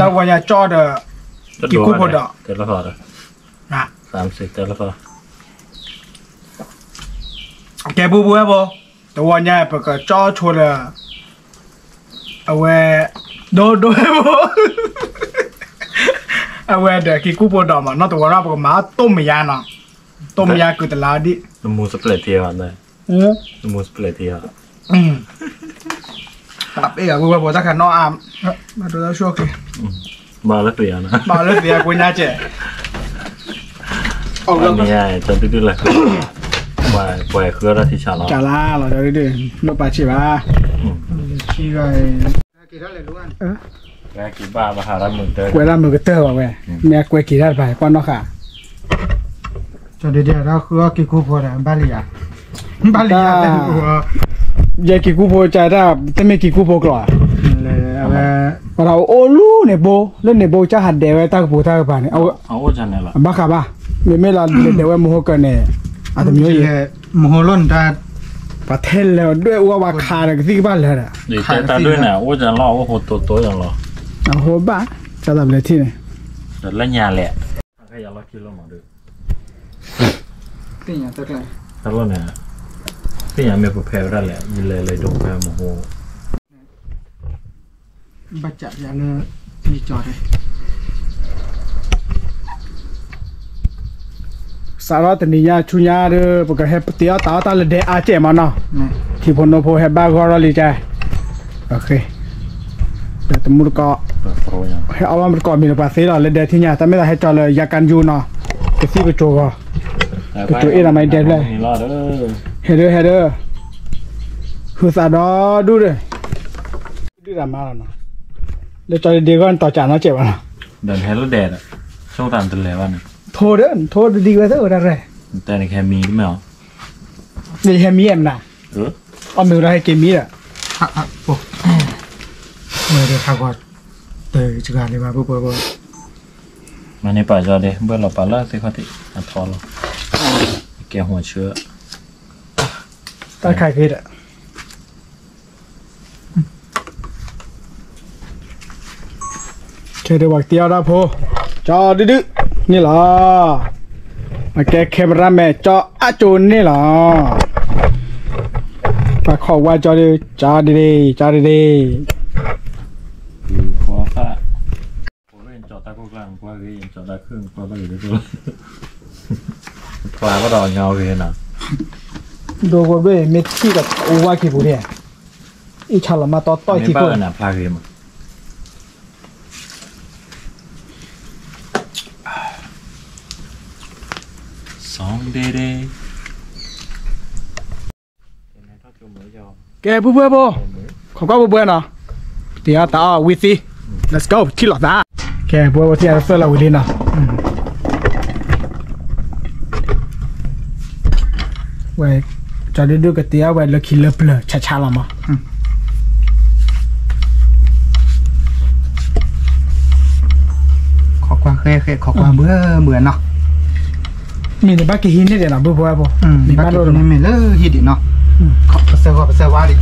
တၢ်ဝဲညါကၠီဒီး က့ၤကူဖိဒီး, ကဲပူဖိဝဲပူ, တဝဲညါပကကၠီဆိဒီး အဝဲ, ဒိဒိ, အဝဲဒီးက့ၤကူဖိဒီးမး နီၢ်တဝီဒီး ပကမၤ ต้มยา နီၤ, ต้มยา ကုၢ်တလါဒ်, နမူစပျဲၢ်ထံဧါ, နမူစပျဲၢ်ထံဧါ, တၢ်ပ့ၢ်ဂၤဝဲဝဲပတၢ်ခးနီၢ်အါ, ဘၣ်လၢသ့ဧါ, ဘၣ်လၢသ့ဧါ ကွညါကဲ, အမ့ၢ်တဒုဒုလၢ, ပှၤဃုအီၣ်တၢ်ထံဆးလီၤ, ကလါလီၤ ဒုဒု, လိၣ်ပာ်ဆံးဘၣ်, ကွဲးဒၣ်မုာ်ကတၢၢ်ဘၣ်ဝဲ, မ့ၢ်အကွဲးက့ၤတၢ်တဖၣ် ကွၢ်နီၣ်ဃာ် ကၠီဒုဒု တၢ်ဃုအီၣ်က့ၤကူဖိဒီး ဘၣ်လံဧါ, ဘၣ်လံဧါ, ယဲက့ၤကူဖိကၠီတၢ် တမ့ၢ်က့ၤကူဖိကျိာ်ဧါ, ဝဲဒၣ်အိၣ်လူၤန့ၣ်ဘိ လၢန့ၣ်ဘိ ကၠီဟးဒဲးဝဲတၢ်ကပူၤတၢ်ကပၤန့ၣ်, ဘၣ်ဃးဘၣ်, မ့မ့ၢ်လီၤလဲၤဒဲးဝဲမဟိကၢန့ၣ်, အတမံၤ, မဟိလီၤနတၢ်, ပှၤထဲလဲၤဒွဲၣ်အူဝဲခးဒီးကသံၣ်ကဘၣ်လၢာ်ဒီး, တၢ်ဒွဲၣ်န့ၣ် အိၣ်ကၠီလီၤ အိၣ်ဟိတိတိယလီၤ, အဟိဘၣ်, ကၠီတၢ်ဘျဲထံၣ်န့ၣ်, ဒီးလၢညါလဲၣ် ခါယၤလီၢ်ခံလီၤမးဒုး, သ့ၣ်ညါတၢ်ကျါ, တၢ်လီၢ်န့ၣ်, သ့ၣ်ညါမ့ၢ်ပဖဲဝဲဒၣ်လဲၣ် ယလဲၤလဲၤဒိးဖဲမဟိ, ဘၣ်ကးယၤလၢ, ယကၠီတဲ, စးထီၣ်တနံၤညါဆူညါဒီး ပကဟဲတ့အီၣ်တၢ်အီၣ်တၢ်လၢဒဲးအါကဲးမးနီၤ, ထံဖိနိဖိဟဲဘၣ်ဂီၢ်ထီၣ်လံကဲ, တမူတကိး, ဟဲအီၣ်ဘၣ်မတကိးမံၤလၢပှၤသ့လီၤ လၢဒဲးထံၣ်ညါ တၢ်မ့ၢ်သးဟဲကၠီလၢယၤကၣ်ယူနီၤ, ကသံၣ်ကကၠိဂီၤ, ကကၠိအ့ၣ်ဒီးမၤဒဲးဖျဲၣ်, ဟဲဒၢဟဲဒၢ, ဟုသးဒီဒူၣ်ဒီး, ဒုးတၢ်မၤလီၤနီၤ, လၢကၠီဒ့ဒ့ဂီၢ်နတီၤကးနီတစဲးဘၣ်နီၤ, ဒီးနဟဲလၢဒဲးဒီး, ဆိသးနတလဲၤဘၣ်န့ၣ်, ထိဒီး ထိတဒံဝဲသ့ၣ်အိၣ်တၢ်ရဲၣ်, တဲနကဟဲမံတမ့ၢ်အီၤ, နဟဲမံအဲၣ်မနၤ, အီၣ်မ့ၤဝဲဒီးဟဲက့ၤမံဒီး, မ့ၢ်ဒီးဟးဂီၤ, တဂၤလံဘၣ် ပှၤပှၤပှၤ, မၤန့ၢ်ပာ်ကၠီဒ့ ဘၢၣ်လီၤပာ်လၢသ့ၣ်ခီၣ်ထံး အထီလီၤ, ကဲဟိၣ်ဆၢ, တၢ်ခးက့ၤဒီး ခဲဒုးပှၤကသံအီၣ်တၢ်ဖိ, ကၠီဒုဒု, န့ၣ်လီၤ, အကဲ cameraman ကၠီအါကၠိန့ၣ်လီၤ, ပှၤခိးဝါကၠီဒု, ကၠီဒုဒု, ကၠီဒုဒု, ဖျါဘၣ်ဒီးညီဂ့ၤနီၤ, အံၤဆၢလီၤမးတီတီအံၤထံခိၣ်န့ၣ်, ဖျါဂ့ၤမး, စီၤဒ့ဒ့, ကဲ ပှၤပှၤဖိ, ခိးကွၢ်ပှၤပှၤနီၤ, တံၤအီၣ်တၢ်အီၣ်ဝံၤသံ, let's go ထံၣ်လိာ်သး, ကဲ ပှၤပှၤ ထံၣ်အသၢလီၤဝံၤလံနီၤ, ဝဲ, ကၠီဒုဒုကတံၤအီၣ်ဝဲလၢခံလၢပျၢၤဆါဆါလီၤမး, ခိးကွၢ်ဃဲဃဲ ခိးကွၢ်ဘှဲဘှဲနီၤ, မ့ၢ်န့ၣ်ဘၣ်ကဟံးန့ၢ်ဒံးနီၤ ပှၤပှၤဖိ, ဘၣ်ဒိၣ်န့ၣ်မ့ၢ်လၢဟံၣ်ဒံးနီၤ, ပစၢဂီၤပစၢဝါဒံး,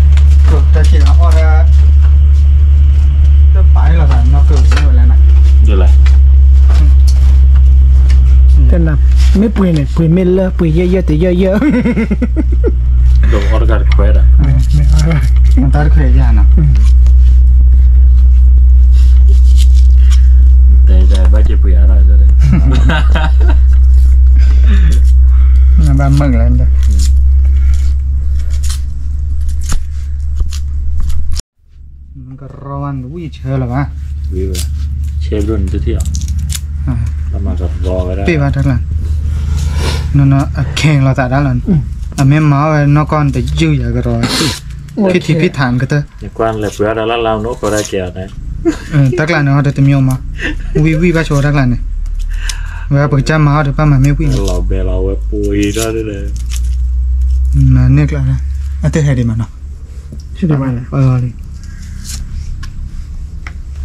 တၢ်ခံဂၤအီၣ်ဒၣ်, တပာ်လီၤသးနီၢ်ကၢၢ်န့ၣ်ဝဲလဲၣ်နီၤ, မ့ၢ်ပှ့ၤန့ၣ် ပှ့ၤမ့ၢ်လၢပှ့ၤယဲၢ်ယဲၢ်တယဲၢ်ယဲၢ်, ဒိးအီၣ်တခါတခွဲးဒီး, တၢ်တခွဲးယၤနီၤ, တဲဘၣ်က့ၤပှ့ၤအါဒီး, ဘၣ်မုာ်လဲၣ်, ကရီဝါနဝံၣ်ဆၢလၢၤဘၣ်, ဆဲဘျိနတထံၣ်အီၤ, ပ့ၢ်ဘၣ်တၢ်ကျါ, အခဲလီၤသးတၢ်လီၤ, အမ့ၢ်မၤဝဲနီၢ်ကီၢ်နတယုၢ်ယၤကရီ, ဖံထံဖံထၣ်နကတၢၢ်, နကွၢ်လဲၤပှ့ၤအီၣ်ဒီးလၢ်လၢ်နအိၣ်ကီးဒၣ်ကဲအီၤန့ၣ်, တၢ်ကျါန့ၣ်ဟီဒီးတမံၤမး, ဝံၣ်ဝံၣ်ဘၣ်ဆိတၢ်ကျါန့ၣ်, ဝဲပကစၢ်မၤအီၣ်ဒီးပၢ်မၤမ့ၢ်ဝံၣ်န့ၣ်, လီၤဘဲလီၤဝဲပှ့ၤဒၣ်ဒ်လဲၣ်, မၤန့ၢ်ကျါ, အတဟဲဒံးမးနီၤ, ဟဲဒံးမးလီၤ, ဟဲဒံးမးလီၤ,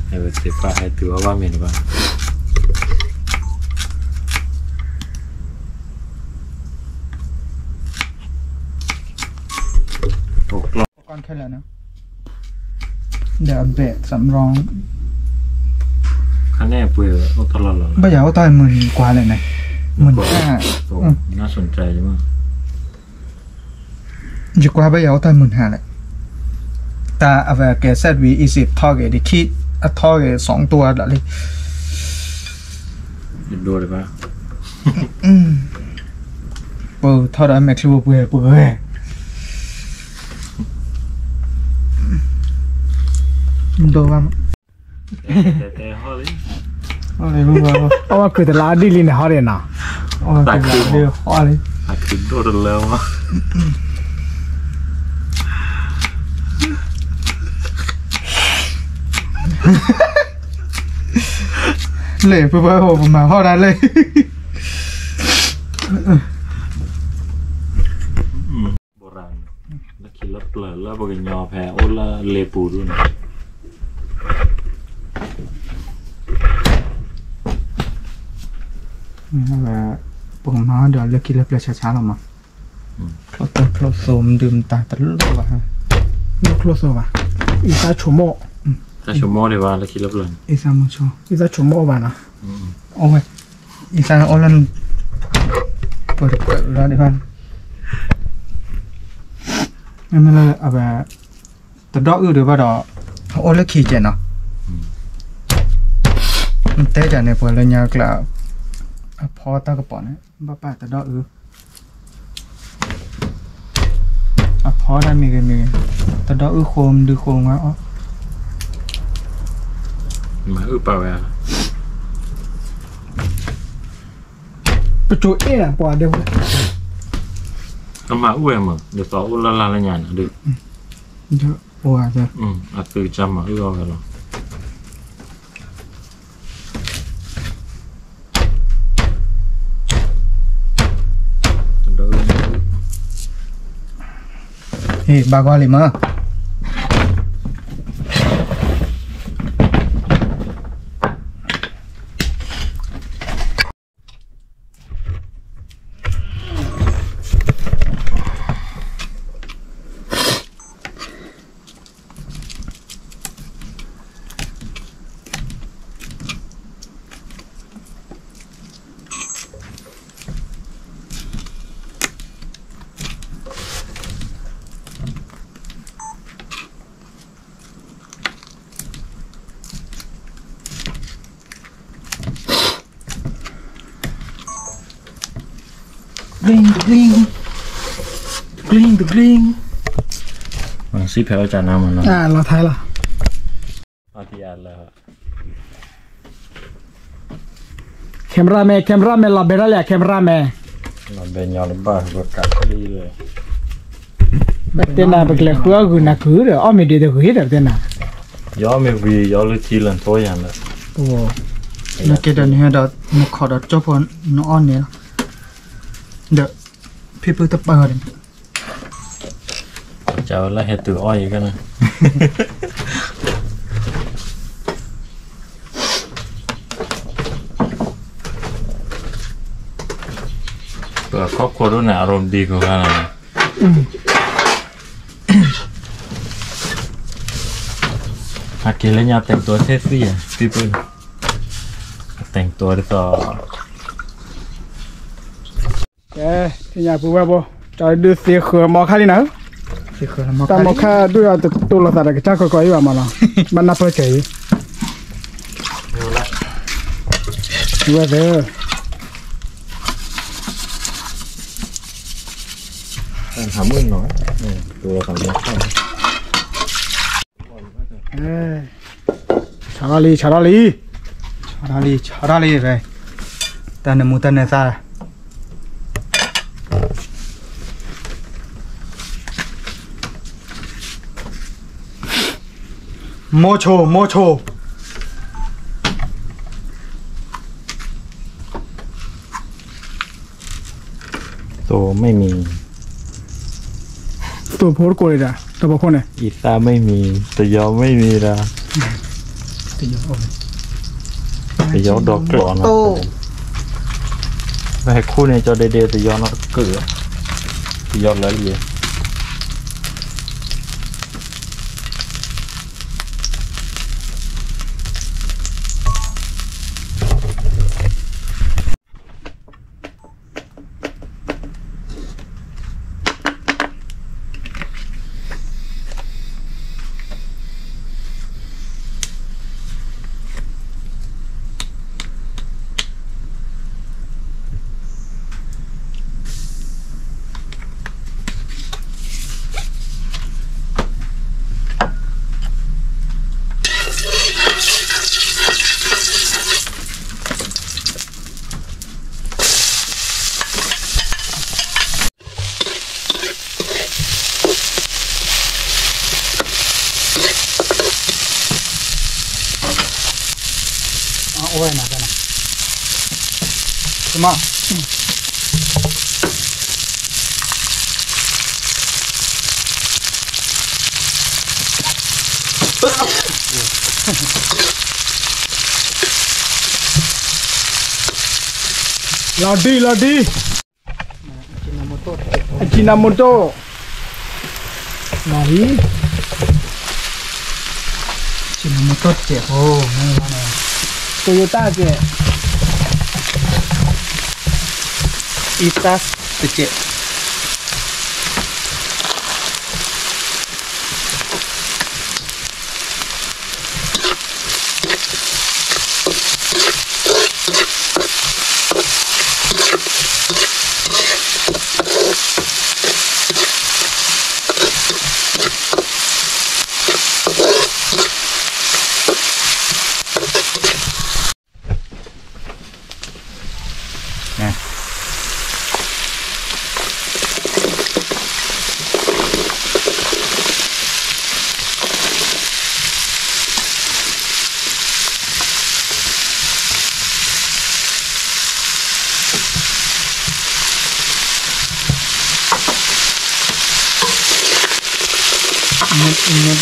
ဟဲဝဲသ့ၣ်ပၢ်ဟဲတုၤအီၣ်ဘၣ်မ့ၤတဘၣ် ဒီးအဘဲၣ်သးရီ, ခါန့ၣ်ပှ့ၤအိၣ်ထီၣ်လီၤလီၤ, ဘၣ်ယၤအိၣ်တၢ်မုၢ်နံၤကွၢ်လဲၣ်န့ၣ်, မုၢ်နံၤ, ယကွၢ်ဘၣ်ယၤအိၣ်တၢ်မုၢ်နံၤလဲၣ်, တၢ်အဝဲကဲစဲးဝံၤ အံၤစ့းထီၣ်ဂ့ၤဒ်ခံ, အထီၣ်ဂ့ၤ စီၤတူၢ် ဒီးလံ ယဒိတဘၣ်, ပထီၣ်ဒီးမဲာ်ချံပှဲၤပှဲၤ, ဒိဘၣ်, အီၣ်ဝဲခုၣ်တလါဒ်လံန့ၣ် ဟီဒ့ၣ်နီၤ, အီၣ်ဝဲခုၣ်တလါဒ်ဟီလံ, အဒိတလၢမး, လၢပဝဲအိၣ် ပမၤဟီၣ်ဒၣ်လၢ ဘိရၣ်, လၢခံလၢပျၢၤလၢပကညီဖဲအိၣ်လၢလ့ပူၤဒ်န့ၣ်, ပကမၤဒီးလၢခံလၢပျၢၤဆါဆါလီၤမး, ချိၣ်တၢ်ချိၣ်သိမဒုမတၤတလိၣ်ဘၣ်, ချိၣ်သိဘၣ်, အံသၣ်ဆိမိၣ်, တၢ်ဆိမိၣ်ဒံးဘၣ်လၢခံလၢပျၢၤန့ၣ်, အံသၣ်ဆိမိၣ်ဘၣ်နီၤ, အိၣ်ဝဲ, အံသၣ်အိၣ်လၢ ပှဲၤတပှဲၤလီၤဒံးဘၣ်, မ့မ့ၢ်လၢအဝဲ တဒီအုၣ်ဒံးဘၣ်ဒီး အိၣ်လၢခံကဲနီၤ, တဲကန့ၣ် ပှၤလၢညါကျါ အဖီတၢ်ကပီၤန့ၣ် ဘၣ်ပာ်တဒီအုၣ်, အဖီတၢ်မ့ၢ်ဂ့ၤမ့ၢ်ဂ့ၤ, တဒီအုၣ်ဃိမဒုဃိဝဲအီၣ်, မၤအုၣ်ပာ်ဝဲ, ပကၠိအ့ၣ်နၤပှၤဒဲး, အမၤအုၣ်ဝဲမး ဒ်သိးအိၣ်လၢ်လၢ်လၢညါန့ၣ်ဒုး, အိၣ်ဝဲ, အသုကစၢ်မၤအုၣ်အီၣ်ဝဲလီၤ. ဟ့ၣ် ဘၣ်ကွၢ်လံမး. တကျံၣ် တကျံၣ် တကျံၣ် တကျံၣ်, စံးဖဲအီၣ်ကနါမးနီၤ, လီၤထဲလီၤ. အါထံအါလၢ camera man camera man လီၤဘဲထီၣ်လံ camera man, လီၤဘဲညီတဘၣ် ပကးလံလၢ ပတဲနၤ ပကလဲၤဃုအီၣ်ဂုာ်နၤကုၤဒီး အီၣ်မ့ၢ်ဒ့တဂ့ၤဒီး ပတဲနၤ, ယအီၣ်မ့ၢ်ဝံၤ ယအီၣ်လၢထံလၢနထိယၤလၢ, နကဲဒီးနဟဲဒီး နခိးဒီးကၠီၣ်ဖိနအီၣ်န့ၣ်လီၤ, ဒီး ဖံဖုတပၢၢ်ဒီး ကဝဲလၢဟဲတုၤအီၣ်အံၤကန့ၣ်, ပခီၣ်ခိၣ်ဒိၣ်န့ၣ် အရူမ်ဒံခိၣ်ခါန့ၣ်, အက့ၤလၢညါ แต่งตัวเท่สิอ่ะ พี่ปุ้ย แต่งตัวดีต่อ ကဲ ထံၣ်ညါပူၤဝဲဘိ ကၠီဒုးသ့ဃၢၤမီခါလံနၤ, တၢ်မီခါဒုးအတတိၢ်လိာ်သးဒီးကစၢ်ကီကီအံၤဘၣ်မးနီၤ, ဘၣ်နၢ်ပၢၢ်စၢၤအံၤ, ဝဲသ့ၣ် ဟးမုၢ်နီၤ, ဆးထီၣ်လံ ဆးထီၣ်လံ, ဆးထီၣ်လံ ဆးထီၣ်လံ, တၢ်နမူတၢ်နသၣ် မိၢ်ဆိ မိၢ်ဆိ သိမ့ၢ်မံၤ သိဖိတကိးဒၣ် တဘီခိၣ်န့ၣ် အံသၣ်မ့ၢ်မံၤ တယီမ့ၢ်မံၤဒၣ် တယီဒီးကျိးနီၤ ပဟဲခူၣ်န့ၣ် ကၠီဒဲဒဲ တယီနီတကုၢ် တယီလၢလံ အိၣ်ဝဲနၤ တမ လီၤဒံ လီၤဒံ အကံနၤမူတိၢ် လီၤလံ ကံနၤမူတိၢ်တစဲးဖိ Toyota တစဲး အံသၣ်တစဲး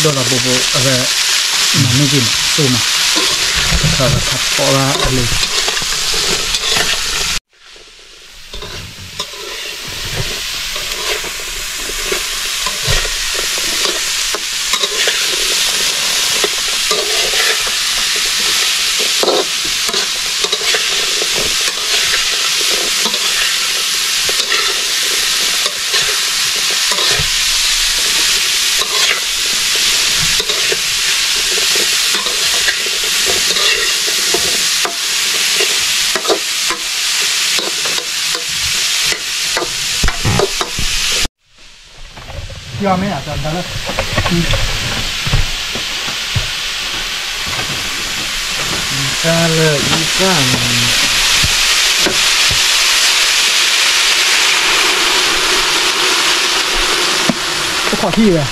ဒိၣ်လီၤဘိဘိအဝဲ, မၤမ့ၢ်က့ၤန့ၣ် သိၣ်မး, တခါဝဲခါဖီၣ်ဝဲအလံာ် ယမ့ၢ်အတၢ်လၢ, တၢ်လၢအံၤတၢ်န့ၣ်, ပခီၣ်ထံၣ်ဝဲ,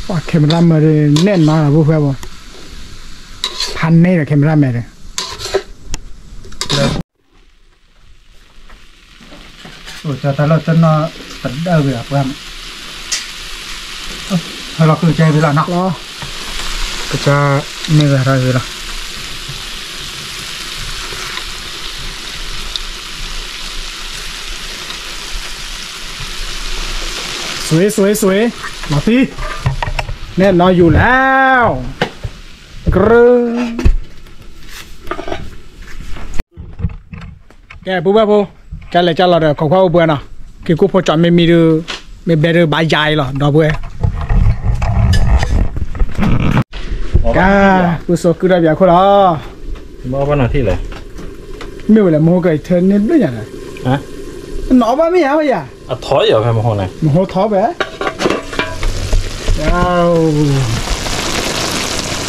ပှၤ camera မၢဒ်န့ၣ်နီၤ ဖိၣ်ဃဲဘိ, ဖးန့ၢ်ဒီး camera မၢဒီး, အိၣ်ကၠီတၢ်လီၢ်တနီၤတဒၢဝဲပှၤ, ဟဲလီၤကၢကၠီဝဲလီၤနီၤ, ကၠီမ့ၢ်ဝဲထီၣ်ဝဲလီၤ. စွ့စွ့စွ့, လီၤသံ, န့ၣ်နီၤယူၤလဲၣ်, ကရၢ, ကဲ ပုၢ်ဝဲၢ်ဖိ, ကလဲၤကၢလီၤဒီး ခိးကွၢ်အိၣ်ပှဲၤနီၤ, က့ၤကိၢ်ဖိကၠီမ့ၢ်မံဒီး, မ့ၢ်ဘဲဒီးဘၣ်ယၤအံၤလီၤ ဒီပုၢ်ဝဲၢ်, ကဲ, ပုၢ်စိကုၢ်ဒီးပၠးခိၣ်လီၤ, မ့ၢ်ဝဲလဲၣ် မဟိကထၢန့ၢ်ဘျုးညါ, နီၢ်ဘၣ်မ့ၢ်ဧါဝဲယၤ, အထီၣ်ယၤဖဲမဟိန့ၣ်, မဟိထီၣ်ဖဲ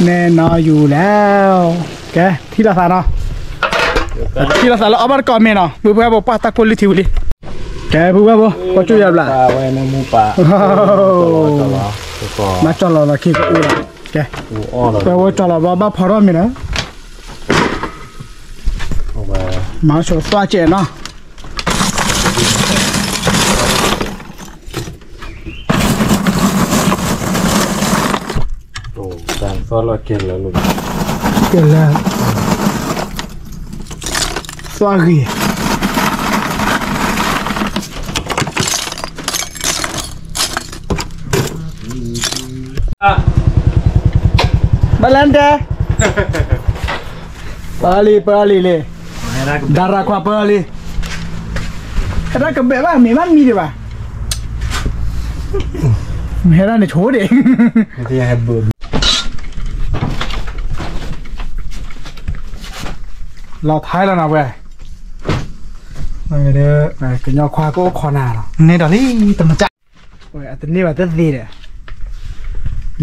န့ၣ်နီၤယူၤလဲၣ်, ကဲ ထံၣ်လိာ်သးနီၤ, ထံၣ်လိာ်သးလၢအီၣ်ဘၣ်တကိးမ့ၢ်နီၤ ပုၢ်ဝဲၢ်ဖိ ပှၢ်တၢ်ကိၢ်လံထံဝံၤလံ, ကဲ ပုၢ်ဝဲၢ်ဖိ ကွၢ်ကၠူၣ်ယၤဘျး, မၤကၠီလီၤလီၤခံကအူလီၤ, ကဲ, ပဝဲကၠီလီၤဘျီဘၣ်ဖီထီၣ်မ့ၢ်နီၤ, မၤကၠီသွၣ်ကဲးနီၤ ကဲလၢ, သွၣ်ဂ့ၤ, ဘၣ်လဲၣ်တဲ, ပၢလံ ပၢလံလံ, ဒါရၤခွါပၢလံ, ဟဲဒၣ်ကဘဲးဘၣ် မ့ၢ်ဘၣ်မံဒံးဘၣ်, မ့ၢ်ဟဲဒၣ်န့ၣ်ဆိဒံး, လီၤထဲလီၤနီၤဝဲ, ကညီခွါကအိၣ်ခိးနၤလီၤ, န့ၣ်ဒီးလံ တမၤကၢ်, အတန့ၢ်ဘၣ်တသ့ဒီး,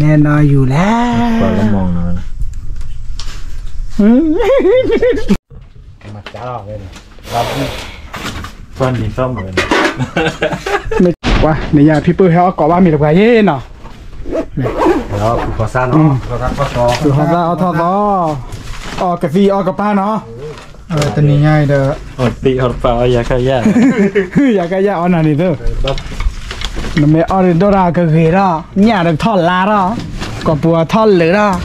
န့ၣ်နီၤယူၤလဲၣ်, မ့ၢ်ကွၢ် န့ၣ်ယၤဖံပုၢ်ဟဲအီၣ်ကိးဘၣ်မ့ၢ်တပှၤယ့ၣ်နီၤ, ဃုာ်ဃီသၣ်အီၣ်ထီၣ်သီ, အီၣ်ကသံၣ်အီၣ်ကပၢ်နီၤ, တနံၤညါအံၤဒီး, ယၤကယၢ်အီၣ်နၤန့ၣ်သၢ, နမ့ၢ်အီၣ်ဒိၣ်တၢ်ကဂ့ၤထီၣ်, ညၣ်ဒီးထီၣ်လါထီၣ်, ကိာ်ပူၤအထီၣ်လၢာ်ထီၣ်,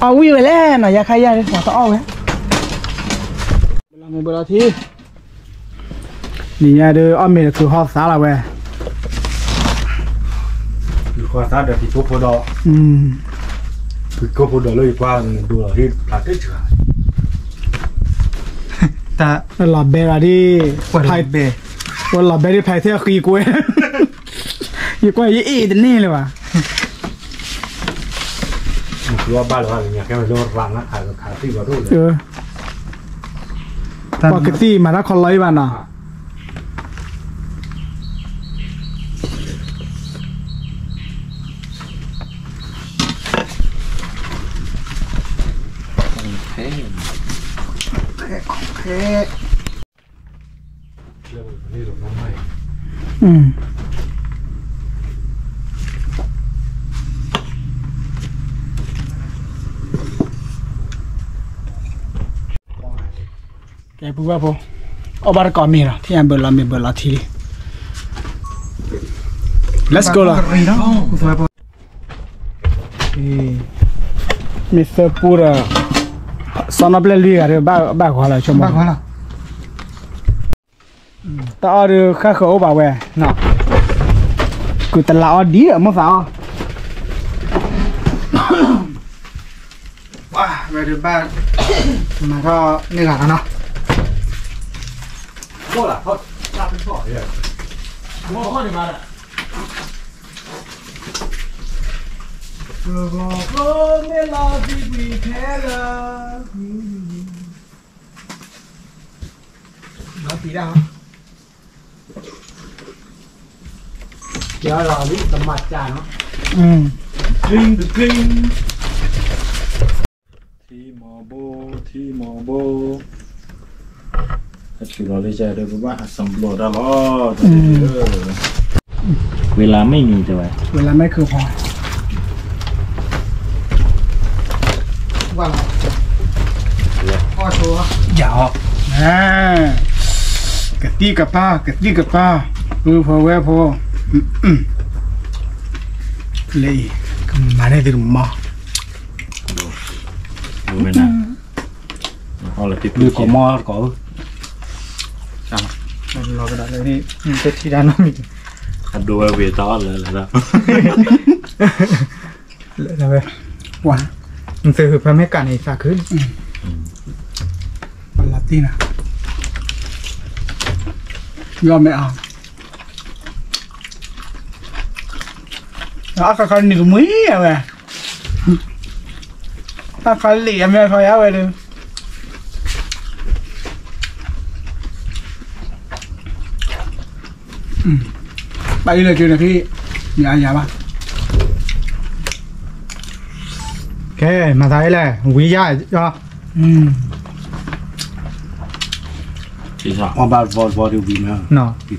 အီၣ်ဝံၣ်ဝဲလဲၣ်နီၤ ယၤကယၢ်တအီၣ်ဝဲ, ဘၣ်လီၤမ့ၢ်ဘၣ်လီၤထံ နံၤညါဒုးအီၣ်မ့ၤဒီးခုးဟီၣ်သးလီၤဝဲ, ခုးဟီၣ်သးဒီးထံၣ်ကိၢ်ဖိဒီး, ထံၣ်ကိၢ်ဖိဒီးလၢယကွၢ်နဒိလီၤဟ့ၣ်ဖျါတ့ၢ်စှၤ, တၢ်လီၤဘဲလီၤဒ်, ဝဲလီၤဘဲဒ်ဖဲထဲအဃံကွဲ, ယကွၢ်ယအ့ၣ်တန့ၢ်လၢၤဘၣ်, မ့ၢ်ဘၣ်လၢၤဘၣ်လၢညါခဲဝဲလၢရၤနခးခးသံၣ်ဘၣ်ဒိၣ်လၢ ပှၤကသံၣ်မၤတၢ်ခီလီၤအံၤဘၣ်နီၤ, အ ပူဝဲဖိ, အီၣ်ဘၣ်တကိးမ့ၤလီၤ, ထံၣ်ညါဘၢၣ်လီၤမ့ၤဘၢၣ်လီၤထံလံ. Let's go လီၤ. မ့ၢ်သၢပူဒီး စီၤနီၢ်ပျဲၢ်လွံၢ်ဂၤဒီး ဘၣ်ဂီၤလီၤ, ဆိကမိၣ်. တၢ်အီၣ်ဒီးဃၣ်ဃၢၤအိၣ်ဘၣ်ဝဲ, ကုၢ်တလးအီၣ်ဒ်အမိၢ်သးအီၣ်. ဝဲဒုးဘၣ် မၤထီၣ်န့ၢ်ဂၤလီၤနီၤ. မ့ၢ်လီၤသံကွံာ်ဖဲလၢ လီၤတံၢ်ဒၣ်, ကဲလီၤလံ တမၤစၢ်နီၤ. ကရံၣ်ကရံၣ်, ထံမီၤဘိ, ထံမီၤဘိ, ဟဲဆူၣ်လီၤလံ ကဲဒီး ပဘၣ်ဟးစံဘျီၣ်တၢ်လီၤ. ဝ့လးမ့ၢ်နံၤတဲဝဲ, ဝ့လးမ့ၢ်ခုၣ်ဖး ဝါလီၤ, အီၣ်ဆိ, ယၤအီၣ်, ကသံၣ်ကပၤ ကသံၣ်ကပၤ, ပုၢ်ဖိဝဲၢ်ဖိ, လၢအံၤ ကမၤန့ၢ်သုတမီၤ, ဝဲနၤ, လၢကီၢ်မီၢ်တကိး, လီၤကဒီးလၢ တထံၣ်တၢ်နီတမံၤ, အဒိဝဲဝံၤတၢ်အီၣ်လၢလၢ လၢဝဲ, ဝါ, နသုးဖဲမ့ၢ်ကးန့ၣ်သးခု, ပလီၤတံၢ်နၤ, ယီၢ်မ့ၢ်အီၤ, အါခါခါနံၤကမှံအဝဲ, အါခါလံၤအမဲာ်ခီယါဝဲဒီး ဘၣ်အံၤလၢကၠိန့ၣ်ဖံ, ယၤယၤဘၣ်, ကဲ မၤသးအံၤလဲၣ် ဝံၤယါ, အီၣ်ဘၣ်ဘီဘီဒုးဝံၤမး, သီသီယါနီၤ,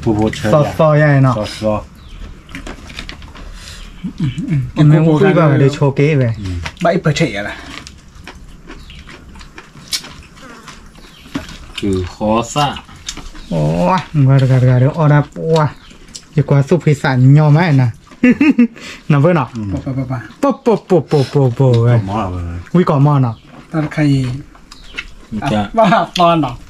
မ့ၢ်အိၣ်ဘၣ်ဒီးဆိးက့ဝဲ, ဘၣ်အံၤပၢၢ်ဆဲးယါလၢ ဃီသၣ်, မ့ၢ်တဂၤတဂၤဒီးအီၣ်ဒၣ်ပှၢ်, ယကွၢ်သူၣ်ဖှံသးညီမးနၤ, နၢ်ပၢၢ်နီၤ, ပပပပပပဝဲ, ဝံကီၢ်မီၢ်နီၤ, တၢ်တခါအံၤ, ဘၣ်သီနီၤ,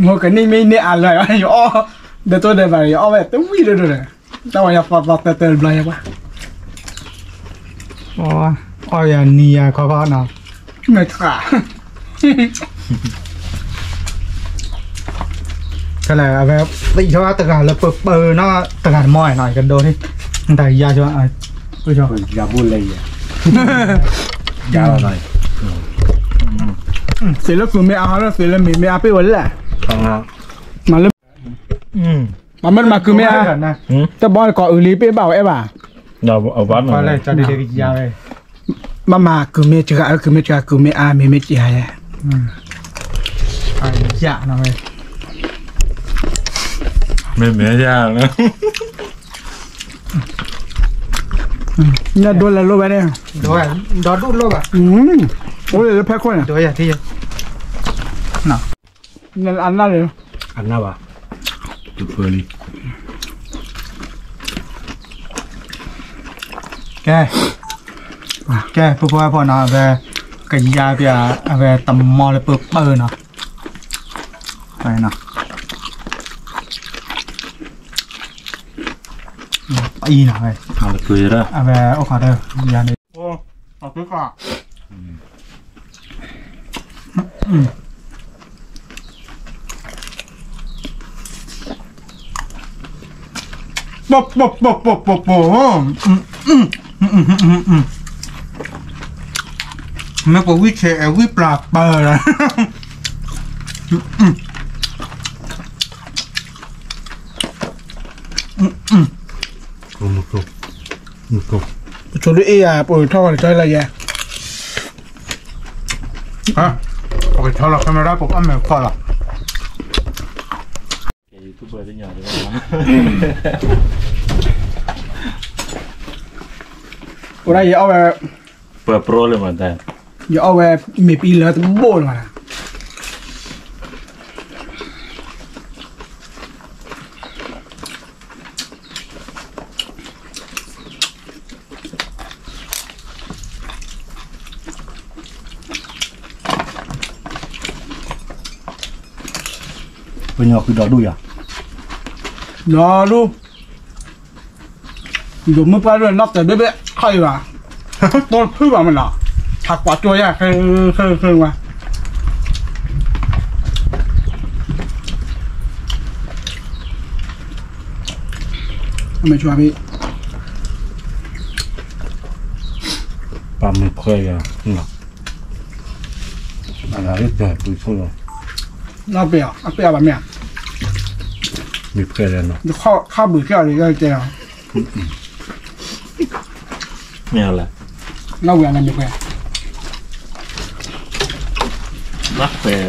မိၢ်ကနံၣ်မ့ၢ်န့ၢ်အါလၢာ်, ယအီၣ်, ဒီတိၢ်ဒီးဘၣ် ယအီၣ်ဝဲတဝံၣ်ဒိၣ်ဒိၣ်ဒီး, တၢ်ဝဲယသီသီတၢ်တၢ်တဘျီယပှၢ် အီၣ်ယၤနံၤယၤခီခီနီၤ, မ့ၢ်တခါ, ခဲလၢာ် အဝဲ သံၣ်ဆီတဂၤလၢပပၢၤနီၤ တဂၤတမီၢ်နီၤ ကဒိးန့ၣ်, တၢ်ယါဆီ, ယါဘိလဲၣ်ယဲ, ယါလီၤနီၤ, သ့ၣ်လၢကုၢ်မ့ၢ်အါဟီလၢသ့ၣ်လၢမ့ၢ်မ့ၢ်အါပ့ၢ်ဝဲလဲၣ်, မၤလၢ မ့ၢ်မၤကုၢ်မ့ၢ်အါ, တဘီကီၢ်အုးလံပ့ၢ်ဘၣ်ဝဲအဲၣ်ဘၣ်, ဘၣ်မၤကုၢ်မ့ၢ်စှၤ ကုၢ်မ့ၢ်စှၤ ကုၢ်မ့ၢ်အါ မ့ၢ်မ့ၢ်စှၤယဲ, မ့ၢ်မ့ၢ်ယါ, ညၣ်ဒိလၢလိၣ်ဝဲန့ၣ်, ဒီဒူၣ်လိၣ်ဘၣ်, အိၣ်လၢဖဲခိၣ်န့ၣ်, အနၢ်လၢ, အနၢ်ဘၣ်, တဖၢလံ, ကဲ, ကဲ ဖိဖိဝဲဖိနီၤ အဝဲ, ကယါပျး, အဝဲတမီၢ်လၢပပၢၤနီၤ, အံၤနီၤ, အဝဲအိၣ်ခီဒီး, ပပပပပပ, မ့ၢ်ပဝံၣ်ဆဲးအဲၣ်ဝံၣ်ပျၢ်ပၢၢ်လီၤ, ပဆိဒုအ့ၣ်ယၤ ပကဆီလီၤလၢယဲ, ပကဆီလီၤ camera ပကအီၣ်မဲာ်ဖီၣ်လီၤ, အိၣ်ဒၣ်ယအီၣ်ဝဲ, ပှၤပြီလၢမတၤ, ယအီၣ်ဝဲမ့ၢ်ပအံၤလၢတဘိလၢၤဘၣ်, ပညီဃုဒီဒူၣ်ယၤ, ဒီဒူၣ်, ယမ့ၢ်ပှၢ်ဒိၣ်နီၢ်တဲာ်ဘ့ၣ်ဘ့ၣ် ခီၣ်အံၤဘၣ်, တိဖုဘၣ်မနီၤ, ဟးကွၢ်ကၠီယၤ ဃဲဃဲဃဲဝဲ, အမဲာ်ဆှးဖံး, ပှၤမ့ၢ်ခွဲးယၤ, အဂၤလၢပှၤပူၤဆိလီၤ, နီၢ်ပဲာ်အီၤ အပဲာ်အီၤဘၣ်မ့ၢ်ဧါ, မ့ၢ်ခွဲးလီၤနီၤ, ခါဘုးကၢ်လီၤတဲလီၤ, မ့ၢ်လၢ, နီၢ်ဝဲအနမ့ၢ်ခွဲး, ဘၣ်ခွဲး,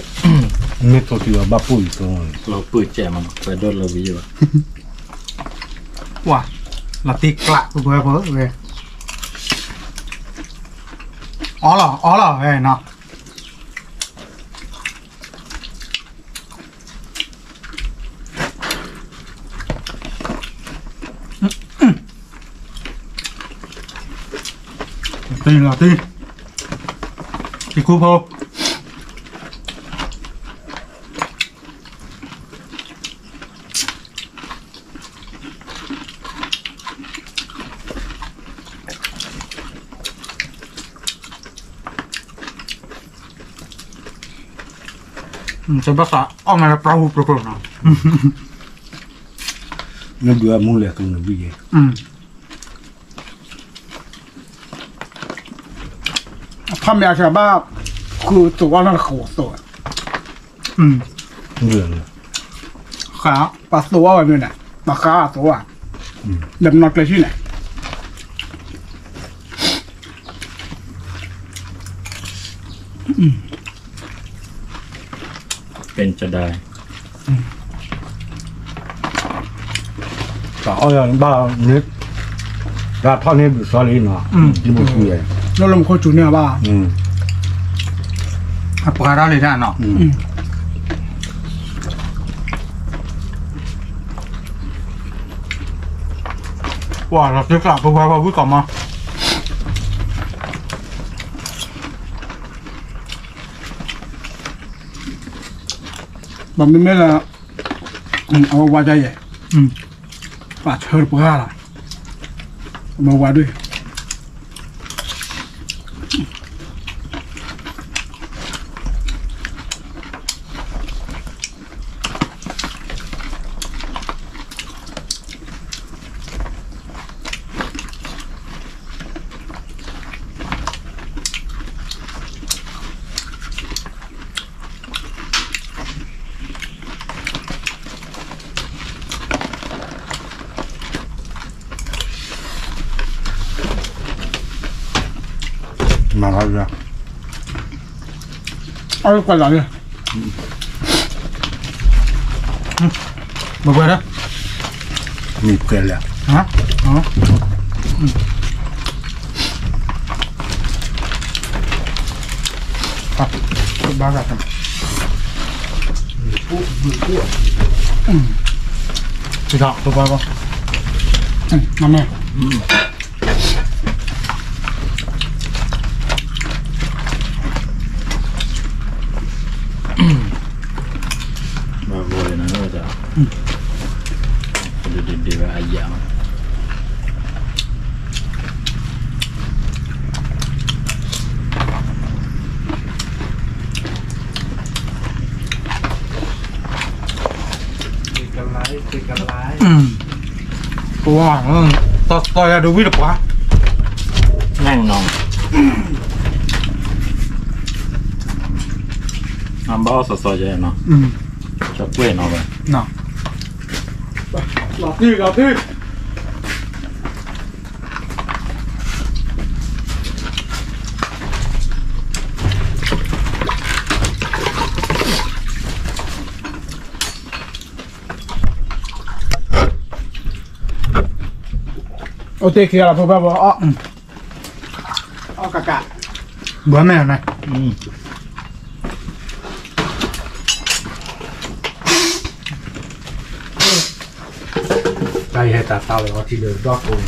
မ့ၢ်ထိၣ်တုၤအဘၣ်ပူၤအံၤသိ, လီၤပူၤကဲးမနီၤ ခွဲးဒိၣ်လၢဝံၤယဘၣ်, ပှၤ, လီၤတံၢ်ကျးပှဲၤပှဲၤဝဲ, အီလီၤ အီလီၤဝဲနီၤ. လီၤတံၢ် လီၤတံၢ်, ထံခူဖိ တဘၣ်သး အီၣ်မးလၢပှၢ်ဟူပြိပြိနီၤ, မ့ၢ်ဒုးအမူလဲၤသူနဘံၣ်ယဲ, အခီပညီဘၣ်, ဃုသိးအီၣ်နီၢ်တဃိးသိး, ဃး, ပှၤသိးအီၣ်ဝဲမ့ၢ်န့ၣ်, ပှၤဃးအသိး, ဒီးပနီၢ်ကျဲဆံန့ၣ် ပ့ၣ်ကဒါ, တၢ်အီၣ်ယၤဘၣ်, တၢ်ထီၣ်န့ၢ်ဘုးစီလံနီၤ, လၢလၢမူခိၣ်စူၤန့ၢ်ဘၣ်, အပှၤတၢ်လံတၢ်နီၤ, ပှၤလီၤတံၢ်ကျးဖိဘၣ်ဝံၣ်ကီးမး ဘၣ်မ့မ့ၢ်လၢ အဝဲဝါဒ်ယဲၢ်, ပာ်ဆၢတပှၢ်လီၤ, အဝဲဝါဒ် မၤလီၤယၤ, အဝဲကွၢ်လီၤယၤ, မကွၢ်ဒီး, မ့ၢ်ကွၢ်လၢ, ဘၣ်ဂၤ, စံးထီၣ် ပဘၣ်ဘၣ်, အမဲာ် ဘၣ်ဂီၤလံနၤ, ဒ့ဒ့ဝဲအယၤမး, ပှၤ, တၢ်တၢ်ယၤဒိဝံၣ်တပှၢ်, နနီၤ, အဘၣ်အီၣ်စီၤစီၤယဲနီၤ, တကွဲးနီၤဘၣ်, လီၤတံၢ်လီၤတံၢ် အိၣ်တ့ၢ်ခံဂၤလီၤ ဖိဘၣ်ဘီ, အီၣ်ကကး, ဘၣ်မ့ၢ်န့ၣ်, တၢ်ယဟဲတၢ်သးလီၤထံဒီးဒီၣ်ကိး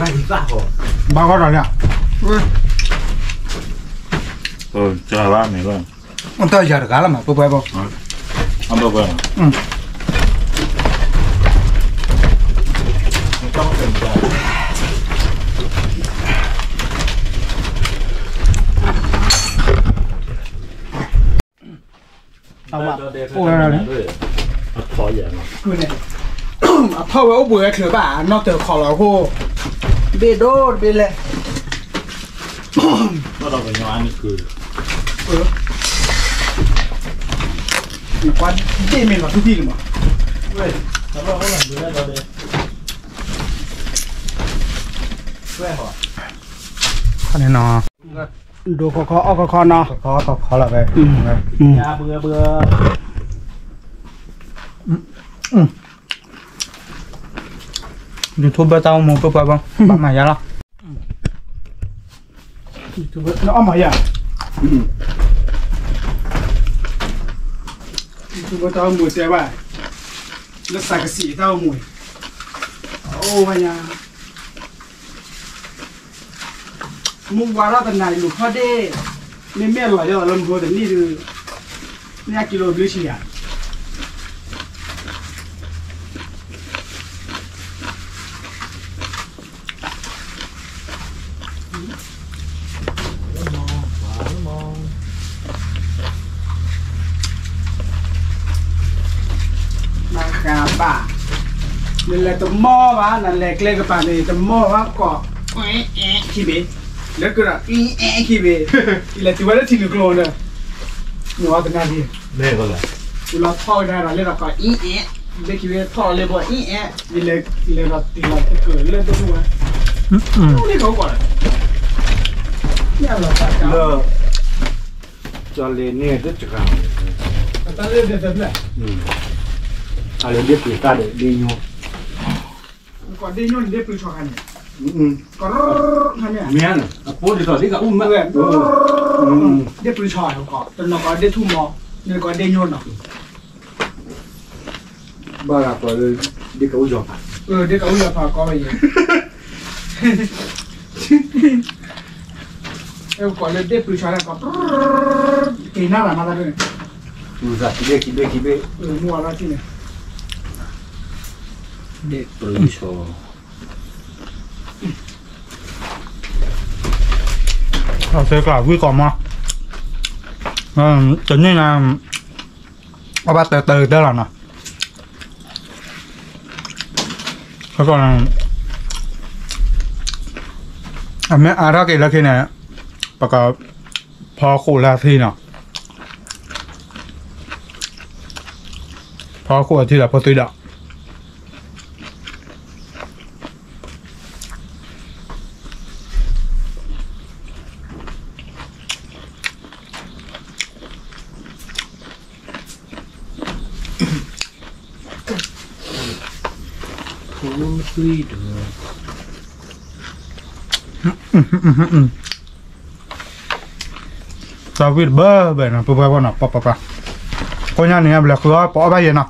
န့ၣ်, အီၣ်တၢ်ယသးဃီ, ဘၣ်ဂီၢ်ဒီးလံ, ကဘၣ်မ့ၢ်လီၤ, တၢ်ယၤတဂၤလီၤမး ပှဲၤပှဲၤဘၣ်, အဝဲ, အိၣ်ဝဲဒၣ်န့ၣ်, အထီၣ်ဝဲအိၣ်ပှဲၤဝဲချုးဘၣ် နီၢ်တၢၤခီလီၤအဃိ, ဘ့ၣ်ဒိၣ်တဘ့ၣ်လဲၣ်, နကွၢ်ဒ့ၣ်မ့ၢ်လီၤထူၣ်ထံၣ်လံမး, န့ၣ်နီၤ, ဒိၣ်ခီခီအီၣ်ခီခီနီၤ, ခီခီလီၤဝဲ, YouTube တၢ်အိၣ်မူပှဲၤပှဲၤဘၣ်, ဘၣ်မၤယါလီၤ, YouTube အီၣ်မၤယါ, YouTube တၢ်အိၣ်မူတဲဘၣ်, လၢစးကစံးတၢ်အိၣ်မူ, အိၣ်ဝဲညါ မုၢ်ဝါထီၣ်တနၤအံၤလူၤဖီၣ်ဒ့ၣ်, မ့မ့ၢ်အလီၤယီၢ်လီၤလၢမုၢ်တနံၣ်ဒုး, မ့ၢ်အကံလိဘျုးဆံယၤ, နဃးဘၣ်, နလဲၤတမီၢ်ဘၣ် နလဲၤကျဲကပၤန့ၣ် တမီၢ်ဘၣ်ကိး, အ့ၣ်အ့ၣ်ခံဘ့ၣ်, လၢကဒီး အ့ၣ်အ့ၣ်ခံဘ့ၣ်, ယလဲၤတုၤဝဲလၢထံလုာ်ကျိဒီး, မုၢ်အီၣ်တနၤဒံး, မ့ၢ်လီၤထီၣ်ဝဲဒၣ်ဒီးလၢဒီးကိး အ့ၣ်အ့ၣ်, ဘ့ၣ်ခံဘ့ၣ်ထီၣ်လၢဘီ အ့ၣ်အ့ၣ်, ယလဲၤ, လဲၤဒီးတံၢ်လီၤတကၢၢ်လၢဒိၣ်ဝဲ, န့ၣ်ကအိၣ်ကိးဒီး, လၢ ကၠီလ့န့ၣ်တစှၤ, တၢ်လၢဒ်တဖျၢၣ်, အလၢဒ့ပျုၤတၢ်ဒီးဒ့ညိ, ကိးဒ့ညိန့ၣ်ဒ့ပျုၤဆီခါန့ၣ်, မ့ၢ်န့ၣ် အဖိဒ်သိးဒ့ကအိၣ်မး, ဒ့ပျုၤဆီ, တနီၤကိးဒ့ထူၣ်မီ, န့ၣ်ကိးဒ့ညိနီၤ, ဘၣ်ဂၤကိးလၢ ဒ့ကအိၣ်ယီၤဖး, ဒ့ကအိၣ်ယီၤဖးကိးဝဲယဲ အဲကိးလၢဒ့ပျုၤဆီလၢကိး, က့ၤနၢ်ရၤမးတၢ်ဒ်န့ၣ်, မုၢ်ဝါထီၣ်ထံၣ်န့ၣ်, ဒ့ပျုၤဆီ, အီၣ်သ့ကျးဝံၣ်ကိးမး, တနံၣ်ညါ အီၣ်ဘၣ်တၢတၢတၢလီၤနီၤ, အမ့ၢ်အါထီၣ်က့ၤလၢခံန့ၣ်, ပကဖီခိၣ်လၢအထံနီၤ, ဖီခိၣ်အထံဒီးဖိသံဒီး သးဝံၣ်တဘၢဘၢနီၤ ပှဲၤပှဲၤနီၤ ပှဲၤပှဲၤပှဲၤ, ကိးညါန့ၣ် ဘျဲးဃုအီၣ် ပအီၣ်ဘၣ်ယဲနီၤ,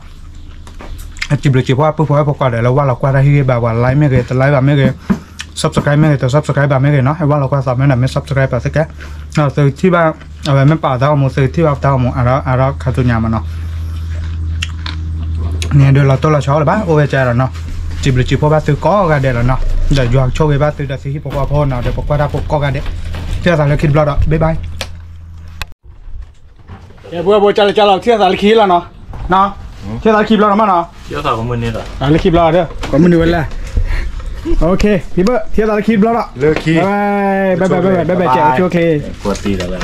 အစံးဘျုးစံးဖှိၣ် ပုၢ်ဖိဝဲၢ်ဖိကိးဂၤဒဲးလၢဝၢ်လီၤကွၢ်တၢ်ဟ့ၣ်ဂံၢ်ဘါပှၤ like မ့ၢ်ဂ့ၤ တ like ဘၣ်မ့ၢ်ဂ့ၤ, subscribe မ့ၢ်ဂ့ၤ တ subscribe ဘၣ်မ့ၢ်ဂ့ၤနီၤ, ဟဲဝၢ်လီၤကွၢ်သးမ့ၢ်ဒီး မ့ၢ် subscribe ဘၣ်သ့ၣ်ကဲ, သုထံၣ်ဘၣ်, အဝဲမ့ၢ်ပာ်တၢ်အိၣ်မူ သုထံၣ်ဘၣ်တၢ်အိၣ်မူ အါထီၣ်ခါဆူညါမးနီၤ, န့ၣ်ဒုးလီၤတိၢ်လီၤဆီလၢၤဘၣ် အိၣ်ဝဲကဲဒီးနီၤ, စံးဘျုးစံးဖှိၣ်ဘၣ်သုကိးဂၤဒဲးလီၤနီၤ, ဒီးယွၤကဆိၣ်ဂ့ၤဘၣ်သုဒီးသုဟံၣ်ဖိဃီဖိနီၤ ဒီးပကွၢ်တၢ်ဖိကိးဂၤဒဲး, ထံၣ်သးလၢခံတဘျီဒီး bye bye. ကဲ ပဝဲဖိ ကၢ်လၢကၢ်လီၤ ထံၣ်သးလၢခံလီၤနီၤ, ထံၣ်သးလၢခံဘျီနီၤမးနီၤ, လၢခံဘျီဒီး ကိးမုၢ်နံၤဝဲလဲၣ်, ထံၣ်သးလၢခံဘျီဒီး bye bye bye bye bye bye bye ကဲ အဆိအချ့